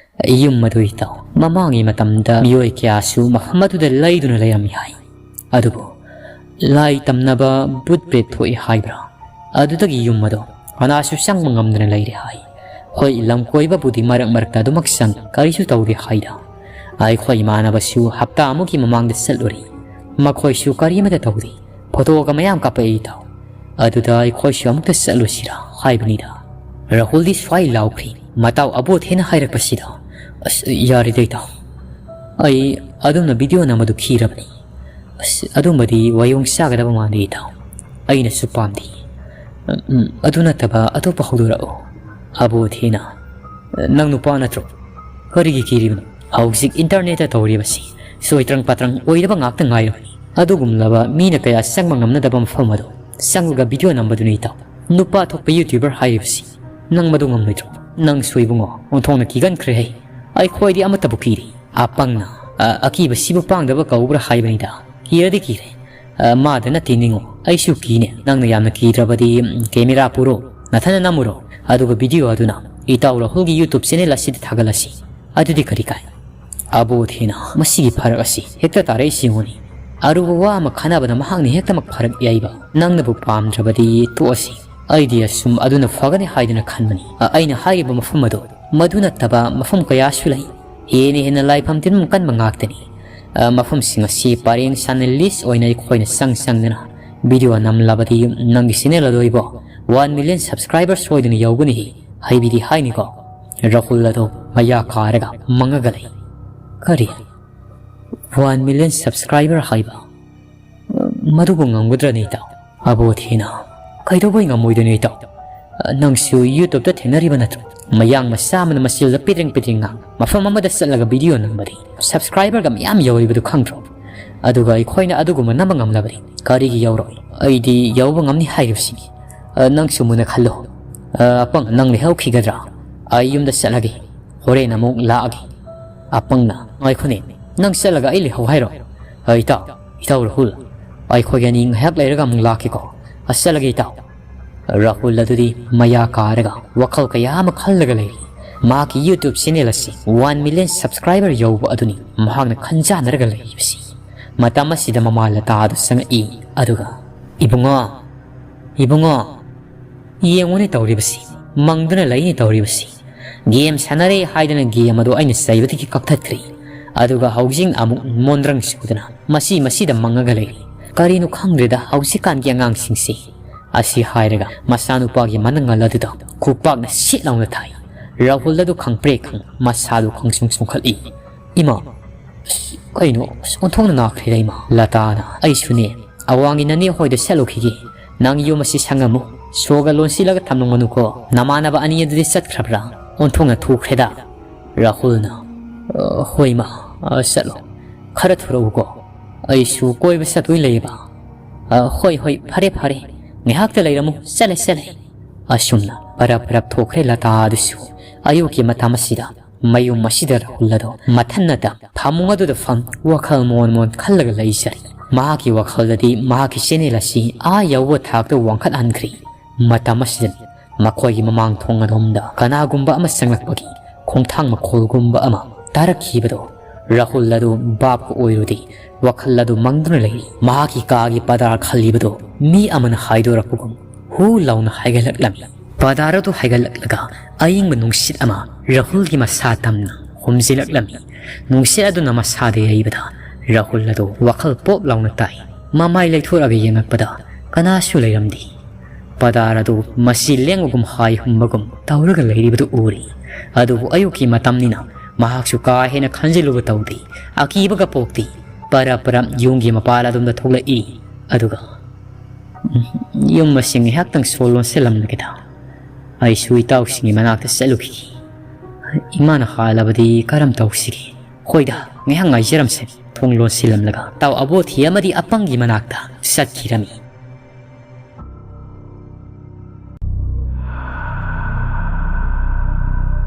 ꯌꯨꯝ ꯑꯗꯨ ꯏꯇꯥꯎ, ꯃꯃꯥꯡꯒꯤ ꯃꯇꯝꯗ ꯃꯤꯑꯣꯏ ꯀꯌꯥꯁꯨ ꯃꯐꯝ ꯑꯗꯨꯗ ꯂꯩꯗꯨꯅ ꯂꯩꯔꯝꯃꯤ ꯍꯥꯏ꯫ ꯑꯗꯨꯕꯨ ꯂꯥꯏ ꯇꯝꯅꯕ ꯚꯨꯠ ꯄ꯭ꯔꯦꯠ ꯊꯣꯛꯏ ꯍꯥꯏꯕ꯭ꯔꯥ? ꯑꯗꯨꯗꯒꯤ ꯌꯨꯝ ꯑꯗꯣ ꯀꯅꯥꯁꯨ ꯆꯪꯕ ꯉꯝꯗꯅ ꯂꯩꯔꯦ ꯍꯥꯏ꯫ ꯍꯣꯏ, ꯂꯝ ꯀꯣꯏꯕꯕꯨꯗꯤ ꯃꯔꯛ ꯃꯔꯛꯇ ꯑꯗꯨꯃꯛ ꯆꯪ, ꯀꯔꯤꯁꯨ ꯇꯧꯗꯦ ꯍꯥꯏꯗ꯫ ꯑꯩꯈꯣꯏ ꯏꯃꯥꯟꯅꯕꯁꯨ ꯍꯞꯇꯥ ꯑꯃꯨꯛꯀꯤ ꯃꯃꯥꯡꯗ ꯆꯠꯂꯨꯔꯦ꯫ ꯃꯈꯣꯏꯁꯨ ꯀꯔꯤꯃꯠꯇ ꯇꯧꯗꯦ꯫ Photo ꯒ ꯃꯌꯥꯝ ꯀꯥꯞꯄꯛꯏ ꯏꯇꯥꯎ꯫ ꯑꯗꯨꯗ ꯑꯩꯈꯣꯏꯁꯨ ꯑꯃꯨꯛꯇ ꯆꯠꯂꯨꯁꯤꯔꯥ ꯍꯥꯏꯕꯅꯤꯗ꯫" ꯔꯥꯍꯨꯜꯗꯤ ꯁ꯭ꯋꯥꯏ ꯂꯥꯎꯈ꯭ꯔꯦ꯫ ꯃꯇꯥꯎ ꯑꯕꯣꯊꯦꯅ ꯍꯥꯏꯔꯛꯄꯁꯤꯗ, "ꯑꯁ, ꯌꯥꯔꯦꯗ ꯏꯇꯥꯎ꯫ ꯑꯩ ꯑꯗꯨꯝꯅ ꯚꯤꯗꯤꯑꯣ ꯅꯝꯕꯗꯨ ꯈꯤꯔꯕꯅꯤ꯫ ꯑꯁ, ꯑꯗꯨꯝꯕꯗꯤ ꯋꯥꯌꯣꯡ ꯆꯥꯒꯗꯕ ꯃꯥꯟꯗꯦ, ꯏꯇꯥꯎ꯫ ꯑꯩꯅꯁꯨ ꯄꯥꯝꯗꯦ꯫ ꯎꯝ, ꯑꯗꯨ ꯅꯠꯇꯕ ꯑꯇꯣꯞꯄ ꯍꯧꯗꯣꯔꯛꯑꯣ꯫ ꯑꯕꯣ ꯑꯊꯦꯅ, "ꯅꯪ ꯅꯨꯄꯥ ꯅꯠꯇ꯭ꯔꯣ? ꯀꯔꯤꯒꯤ ꯀꯤꯔꯤꯕꯅꯣ? ꯍꯧꯖꯤꯛ ꯏꯟꯇꯔꯅꯦꯠꯇ ꯇꯧꯔꯤꯕꯁꯤ ꯁꯣꯏꯇ꯭ꯔꯪ ꯄꯥꯇ꯭ꯔꯪ ꯑꯣꯏꯗꯕ ꯉꯥꯛꯇ ꯉꯥꯏꯔꯕꯅꯤ꯫ ꯑꯗꯨꯒꯨꯝꯂꯕ ꯃꯤꯅ ꯀꯌꯥ ꯆꯪꯕ ꯉꯝꯅꯗꯕ ꯃꯐꯝ ꯑꯗꯨ ꯆꯪꯂꯒ ꯚꯤꯗꯤꯑꯣ ꯅꯝꯕꯗꯨꯅꯤ, ꯏꯇꯥꯎ꯫ ꯅꯨꯄꯥ ꯊꯣꯛꯄ YouTuber ꯍꯥꯏꯔꯤꯕꯁꯤ ꯅꯪ ꯃꯗꯨ ꯉꯝꯂꯣꯏꯗ꯭ꯔꯣ? ꯅꯪꯁꯨ ꯏꯕꯨꯡꯉꯣ, ꯑꯣꯟꯊꯣꯛꯅ ꯀꯤꯒꯟꯈ꯭ꯔꯦꯍꯦ꯫ ꯑꯩꯈꯣꯏꯗꯤ ꯑꯃꯠꯇꯕꯨ ꯀꯤꯔꯤ꯫" ꯑꯄꯪꯅ, "ꯑ, ꯑꯀꯤꯕꯁꯤꯕꯨ ꯄꯥꯡꯗꯕ ꯀꯧꯕ꯭ꯔꯥ ꯍꯥꯏꯕꯅꯤꯗ꯫ ꯀꯤꯔꯗꯤ ꯀꯤꯔꯦ꯫ ꯑ, ꯃꯥꯗ ꯅꯠꯇꯦ ꯅꯤꯡꯉꯣ, ꯑꯩꯁꯨ ꯀꯤꯅꯦ꯫ ꯅꯪꯅ ꯌꯥꯝꯅ ꯀꯤꯗ꯭ꯔꯕꯗꯤ, ꯎꯝ, ꯀꯦꯃꯦꯔꯥ ꯄꯨꯔꯣ, ꯅꯊꯟꯅ ꯅꯝꯃꯨꯔꯣ, ꯑꯗꯨꯒ ꯚꯤꯗꯤꯑꯣ ꯑꯗꯨꯅ ꯏꯇꯥꯎ ꯔꯥꯍꯨꯜꯒꯤ YouTube ꯆꯦꯅꯦꯜ ꯑꯁꯤꯗ ꯊꯥꯒꯠꯂꯁꯤ꯫ ꯑꯗꯨꯗꯤ ꯀꯔꯤ ꯀꯥꯏ?" ꯑꯕꯣ ꯑꯊꯦꯅ, "ꯃꯁꯤꯒꯤ ꯐꯔꯛ ꯑꯁꯤ ꯍꯦꯛꯇ ꯇꯥꯔꯛꯏꯁꯤ ꯌꯦꯡꯉꯨꯅꯦ꯫ ꯑꯔꯨꯕ ꯋꯥ ꯑꯃ ꯈꯟꯅꯕꯗ ꯃꯍꯥꯛꯅ ꯍꯦꯛꯇꯃꯛ ꯐꯔꯛ ꯌꯥꯏꯕ꯫ ꯅꯪꯅꯕꯨ ꯄꯥꯝꯗ꯭ꯔꯕꯗꯤ ꯇꯣꯛꯑꯁꯤ꯫ ꯑꯩꯗꯤ ꯑꯁꯨꯝ ꯑꯗꯨꯅ ꯐꯒꯅꯤ ꯍꯥꯏꯗꯨꯅ ꯈꯟꯕꯅꯤ꯫ ꯑ, ꯑꯩꯅ ꯍꯥꯏꯔꯤꯕ ꯃꯐꯝ ꯑꯗꯨ ꯃꯗꯨ ꯅꯠꯇꯕ ꯃꯐꯝ ꯀꯌꯥꯁꯨ ꯂꯩ꯫ ꯍꯦꯟꯅ ꯍꯦꯟꯅ ꯂꯥꯏꯐꯝ ꯇꯤꯟꯐꯝ ꯀꯟꯕ ꯉꯥꯛꯇꯅꯤ꯫ ꯑ, ꯃꯐꯝꯁꯤꯡ ꯑꯁꯤ ꯄꯔꯦꯡ ꯁꯥꯟꯅ ꯂꯤꯁ ꯑꯣꯏꯅ ꯑꯩꯈꯣꯏꯅ ꯆꯪ ꯆꯪꯗꯅ ꯚꯤꯗꯤꯑꯣ ꯅꯝꯂꯕꯗꯤ ꯅꯪꯒꯤ ꯆꯦꯅꯦꯜ ꯑꯗꯨ ꯑꯩꯕꯨ ꯋꯥꯟ ꯃꯤꯂꯤꯌꯟ ꯁꯕꯁꯀ꯭ꯔꯥꯏꯕꯔ ꯁꯣꯏꯗꯅ ꯌꯧꯒꯅꯤ, ꯍꯥꯏꯕꯤꯗꯤ ꯍꯥꯏꯅꯤꯀꯣ꯫" ꯔꯥꯍꯨꯜ ꯑꯗꯨ ꯃꯌꯥ ꯀꯥꯔꯒ ꯃꯪꯉꯒ ꯂꯩ꯫ "ꯀꯔꯤ? ꯋꯥꯟ ꯃꯤꯂꯤꯌꯟ ꯁꯕꯁꯀ꯭ꯔꯥꯏꯕꯔ ꯍꯥꯏꯕ? ꯃꯗꯨꯕꯨ ꯉꯝꯒꯗ꯭ꯔꯅꯦ, ꯏꯇꯥꯎ?" ꯑꯕꯣ ꯑꯊꯦꯅ, "ꯀꯩꯗꯧꯕꯩ ꯉꯝꯃꯣꯏꯗꯣꯏꯅꯣ, ꯏꯇꯥꯎ? ꯅꯪꯁꯨ YouTube-ꯇ ꯊꯦꯡꯅꯔꯤꯕ ꯅꯠꯇ꯭ꯔꯣ? ꯃꯌꯥꯡ ꯃꯆꯥ ꯑꯃꯅ ꯃꯆꯤꯜꯗ ꯄꯤꯗ꯭ꯔꯤꯡ ꯄꯤꯗ꯭ꯔꯤꯡ ꯉꯥꯡ ꯃꯐꯝ ꯑꯃꯗ ꯆꯠꯂꯒ ꯚꯤꯗꯤꯑꯣ ꯅꯝꯕꯗꯤ ꯁꯕꯁꯀ꯭ꯔꯥꯏꯕꯔꯒ ꯃꯌꯥꯝ ꯌꯧꯔꯤꯕꯗꯨ ꯈꯪꯗ꯭ꯔꯣ? ꯑꯗꯨꯒ ꯑꯩꯈꯣꯏꯅ ꯑꯗꯨꯒꯨꯝꯕ ꯅꯝꯕ ꯉꯝꯂꯕꯗꯤ ꯀꯔꯤꯒꯤ ꯌꯧꯔꯣꯏ? ꯑꯩꯗꯤ ꯌꯧꯕ ꯉꯝꯅꯤ ꯍꯥꯏꯔꯤꯕꯁꯤꯅꯤ꯫ ꯑ, ꯅꯪꯁꯨ ꯃꯨꯟꯅ ꯈꯜꯂꯣ꯫ ꯑ, ꯑꯄꯪ, ꯅꯪ ꯂꯩꯍꯧꯈꯤꯒꯗ꯭ꯔꯥ? ꯑꯩ ꯌꯨꯝꯗ ꯆꯠꯂꯒꯦ꯫ ꯍꯣꯔꯦꯟ ꯑꯃꯨꯛ ꯂꯥꯛꯑꯒꯦ꯫" ꯑꯄꯪꯅ, "ꯉꯥꯏꯈꯣꯅꯦ, ꯅꯪ ꯆꯠꯂꯒ ꯑꯩ ꯂꯩꯍꯧ ꯍꯥꯏꯔꯣ? ꯑ, ꯏꯇꯥꯎ, ꯏꯇꯥꯎ ꯔꯥꯍꯨꯜ, ꯑꯩꯈꯣꯏ ꯑꯅꯤ ꯉꯥꯏꯍꯥꯛ ꯂꯩꯔꯒ ꯑꯃꯨꯛ ꯂꯥꯛꯀꯦꯀꯣ꯫ ꯑ, ꯆꯠꯂꯒꯦ, ꯏꯇꯥꯎ꯫" ꯔꯥꯍꯨꯜ ꯑꯗꯨꯗꯤ ꯃꯌꯥ ꯀꯥꯔꯒ ꯋꯥꯈꯜ ꯀꯌꯥ ꯑꯃ ꯈꯜꯂꯒ ꯂꯩꯔꯤ꯫ ꯃꯍꯥꯛꯀꯤ YouTube ꯆꯦꯅꯦꯜ ꯑꯁꯤ ꯋꯥꯟ ꯃꯤꯂꯤꯌꯟ ꯁꯕꯁꯀ꯭ꯔꯥꯏꯕꯔ ꯌꯧꯕ ꯑꯗꯨꯅꯤ ꯃꯍꯥꯛꯅ ꯈꯟꯖꯥꯟꯅꯔꯒ ꯂꯩꯔꯤꯕꯁꯤ꯫ ꯃꯇꯝ ꯑꯁꯤꯗ ꯃꯃꯥ ꯂꯇꯥ ꯑꯗꯨ ꯆꯪꯉꯛꯏ, ꯑꯗꯨꯒ, "ꯏꯕꯨꯡꯉꯣ, ꯏꯕꯨꯡꯉꯣ, ꯌꯦꯡꯉꯨꯅꯦ ꯇꯧꯔꯤꯕꯁꯤ, ꯃꯪꯗꯨꯅ ꯂꯩꯅꯦ ꯇꯧꯔꯤꯕꯁꯤ꯫ ꯒꯦꯝ ꯁꯥꯟꯅꯔꯦ ꯍꯥꯏꯗꯅ ꯒꯦꯝ ꯑꯗꯨ ꯑꯩꯅ ꯆꯩꯕꯗꯒꯤ ꯀꯛꯊꯠꯈ꯭ꯔꯤ꯫ ꯑꯗꯨꯒ ꯍꯧꯖꯤꯛ ꯑꯃꯨꯛ ꯃꯣꯟꯗ꯭ꯔꯪ ꯆꯨꯗꯅ ꯃꯁꯤ ꯃꯁꯤꯗ ꯃꯪꯉꯒ ꯂꯩꯔꯤ꯫ ꯀꯔꯤꯅꯣ ꯈꯪꯗ꯭ꯔꯦꯗ ꯍꯧꯖꯤꯛꯀꯥꯟꯒꯤ ꯑꯉꯥꯡꯁꯤꯡꯁꯤ꯫" ꯑꯁꯤ ꯍꯥꯏꯔꯒ ꯃꯆꯥꯅꯨꯄꯥꯒꯤ ꯃꯅꯪꯒꯜ ꯑꯗꯨꯗ ꯈꯨꯄꯥꯛꯅ ꯁꯤꯠ ꯂꯥꯎꯅ ꯊꯥꯏ꯫ ꯔꯥꯍꯨꯜ ꯑꯗꯨ ꯈꯪꯄ꯭ꯔꯦꯛ ꯈꯪ ꯃꯁꯥꯗꯨ ꯈꯪꯁꯨꯝ ꯁꯨꯝꯈꯠꯂꯤ꯫ "ꯏꯃꯥ, "ꯑꯁ, ꯀꯩꯅꯣ? ꯑꯁ, ꯑꯣꯟꯊꯣꯛꯅ ꯅꯥꯈ꯭ꯔꯦꯗ, ꯏꯃꯥ!" ꯂꯇꯥꯅ, "ꯑꯩꯁꯨꯅꯦ, ꯑꯋꯥꯡꯒꯤ ꯅꯅꯦ ꯍꯣꯏꯗ ꯆꯠꯂꯨꯈꯤꯒꯦ꯫ ꯅꯪ ꯌꯨꯝ ꯑꯁꯤ ꯁꯪꯉꯝꯃꯨ꯫ ꯁꯣꯒ ꯂꯣꯟꯁꯤꯜꯂꯒ ꯊꯝꯂꯝꯒꯅꯨꯀꯣ꯫ ꯅꯃꯥꯟꯅꯕ ꯑꯅꯤ ꯑꯗꯨꯗꯤ ꯆꯠꯈ꯭ꯔꯕ꯭ꯔꯥ? ꯑꯣꯟꯊꯣꯛꯅ ꯊꯨꯈ꯭ꯔꯦꯗ꯫" ꯔꯥꯍꯨꯜꯅ, "ꯑ, ꯍꯣꯏ, ꯏꯃꯥ, ꯑ, ꯆꯠꯂꯣ꯫ ꯈꯔ ꯊꯨꯔꯛꯎꯀꯣ꯫ ꯑꯩꯁꯨ ꯀꯣꯏꯕ ꯆꯠꯇꯣꯏ ꯂꯩꯌꯦꯕ꯫" "ꯑ, ꯍꯣꯏ, ꯍꯣꯏ, ꯐꯔꯦ, ꯐꯔꯦ꯫ ꯉꯥꯏꯍꯥꯛꯇ ꯂꯩꯔꯝꯃꯨ꯫ ꯆꯠꯂꯦ, ꯆꯠꯂꯦ꯫" ꯑꯁꯨꯝꯅ ꯄꯔꯞ ꯄꯔꯞ ꯊꯣꯛꯈ꯭ꯔꯦ ꯂꯇꯥ ꯑꯗꯨꯁꯨ꯫ ꯑꯌꯨꯛꯀꯤ ꯃꯇꯝ ꯑꯁꯤꯗ ꯃꯌꯨꯝ ꯑꯁꯤꯗ ꯔꯥꯍꯨꯜ ꯑꯗꯣ ꯃꯊꯟꯅꯇ ꯐꯃꯨꯡ ꯑꯗꯨꯗ ꯐꯝ ꯋꯥꯈꯜ ꯃꯣꯟ ꯃꯣꯟ ꯈꯜꯂꯒ ꯂꯩꯖꯔꯤ꯫ ꯃꯍꯥꯛꯀꯤ ꯋꯥꯈꯜꯗꯗꯤ ꯃꯍꯥꯛꯀꯤ channel ꯑꯁꯤ ꯑꯥ ꯌꯧꯕ ꯊꯥꯛꯇ ꯋꯥꯡꯈꯠꯍꯟꯈ꯭ꯔꯦ꯫ ꯃꯇꯝ ꯑꯁꯤꯗ ꯃꯈꯣꯏꯒꯤ ꯃꯃꯥꯡ ꯊꯣꯡ ꯑꯗꯣꯝꯗ ꯀꯅꯥꯒꯨꯝꯕ ꯑꯃ ꯆꯪꯂꯛꯄꯒꯤ ꯈꯣꯡꯊꯥꯡ ꯃꯈꯣꯜꯒꯨꯝꯕ ꯑꯃ ꯇꯥꯔꯛꯈꯤꯕꯗꯣ ꯔꯥꯍꯨꯜ ꯑꯗꯨ ꯚꯥꯞꯀ ꯑꯣꯏꯔꯨꯗꯦ꯫ ꯋꯥꯈꯜ ꯑꯗꯨ ꯃꯪꯗꯨꯅ ꯂꯩꯔꯤ꯫ ꯃꯍꯥꯛꯀꯤ ꯀꯥꯒꯤ ꯄꯗꯥꯔ ꯈꯜꯂꯤꯕꯗꯨ ꯃꯤ ꯑꯃꯅ ꯍꯥꯏꯗꯣꯔꯛꯄꯒꯨꯝ ꯍꯨ ꯂꯥꯎꯅ ꯍꯥꯏꯒꯠꯂꯛꯂꯝꯃꯤ꯫ ꯄꯗꯥꯔ ꯑꯗꯨ ꯍꯥꯏꯒꯠꯂꯛꯂꯒ ꯑꯏꯪꯕ ꯅꯨꯡꯁꯤꯠ ꯑꯃ ꯔꯥꯍꯨꯜꯒꯤ ꯃꯁꯥ ꯇꯝꯅ ꯍꯨꯝꯖꯤꯜꯂꯛꯂꯝꯃꯤ꯫ ꯅꯨꯡꯁꯤꯠ ꯑꯗꯨꯅ ꯃꯁꯥꯗ ꯌꯩꯕꯗ ꯔꯥꯍꯨꯜ ꯑꯗꯨ ꯋꯥꯈꯜ ꯄꯣꯞ ꯂꯥꯎꯅ ꯇꯥꯏ꯫ ꯃꯃꯥꯏ ꯂꯩꯊꯣꯔꯛꯑꯒ ꯌꯦꯡꯉꯛꯄꯗ ꯀꯅꯥꯁꯨ ꯂꯩꯔꯝꯗꯦ꯫ ꯄꯗꯥꯔ ꯑꯗꯨ ꯃꯁꯤ ꯂꯦꯡꯕꯒꯨꯝ ꯍꯥꯏ ꯍꯨꯝꯕꯒꯨꯝ ꯇꯧꯔꯒ ꯂꯩꯔꯤꯕꯗꯨ ꯎꯔꯤ꯫ ꯑꯗꯨꯕꯨ ꯑꯌꯨꯛꯀꯤ ꯃꯇꯝꯅꯤꯅ ꯃꯍꯥꯛꯁꯨ ꯀꯥ ꯍꯦꯟꯅ ꯈꯟꯖꯤꯜꯂꯨꯕ ꯇꯧꯗꯦ꯫ ꯑꯀꯤꯕꯒ ꯄꯣꯛꯇꯦ꯫ ꯄꯔꯞ ꯄꯔꯞ ꯌꯨꯝꯒꯤ ꯃꯄꯥꯟ ꯑꯗꯣꯝꯗ ꯊꯣꯛꯂꯛꯏ꯫ ꯑꯗꯨꯒ, "ꯎꯝ, ꯌꯨꯝ ꯑꯁꯤ ꯉꯥꯏꯍꯥꯛꯇꯪ ꯁꯣ ꯂꯣꯟꯁꯤꯜꯂꯝꯂꯒꯦꯗ꯫ ꯑꯩꯁꯨ ꯏꯇꯥꯎꯁꯤꯡꯒꯤ ꯃꯅꯥꯛꯇ ꯆꯠꯂꯨꯈꯤꯒꯦ꯫ ꯏꯃꯥꯅ ꯍꯥꯜꯂꯕꯗꯤ ꯀꯔꯝ ꯇꯧꯁꯤꯒꯦ?" "ꯍꯣꯏꯗ, ꯉꯥꯏꯍꯥꯛ ꯉꯥꯏꯖꯔꯝꯁꯦ꯫" ꯊꯣꯡ ꯂꯣꯟꯁꯤꯜꯂꯝꯂꯒ ꯇꯥꯎ ꯑꯕꯣꯊꯤ ꯑꯃꯗꯤ ꯑꯄꯪꯒꯤ ꯃꯅꯥꯛꯇ ꯆꯠꯈꯤꯔꯝꯃꯤ꯫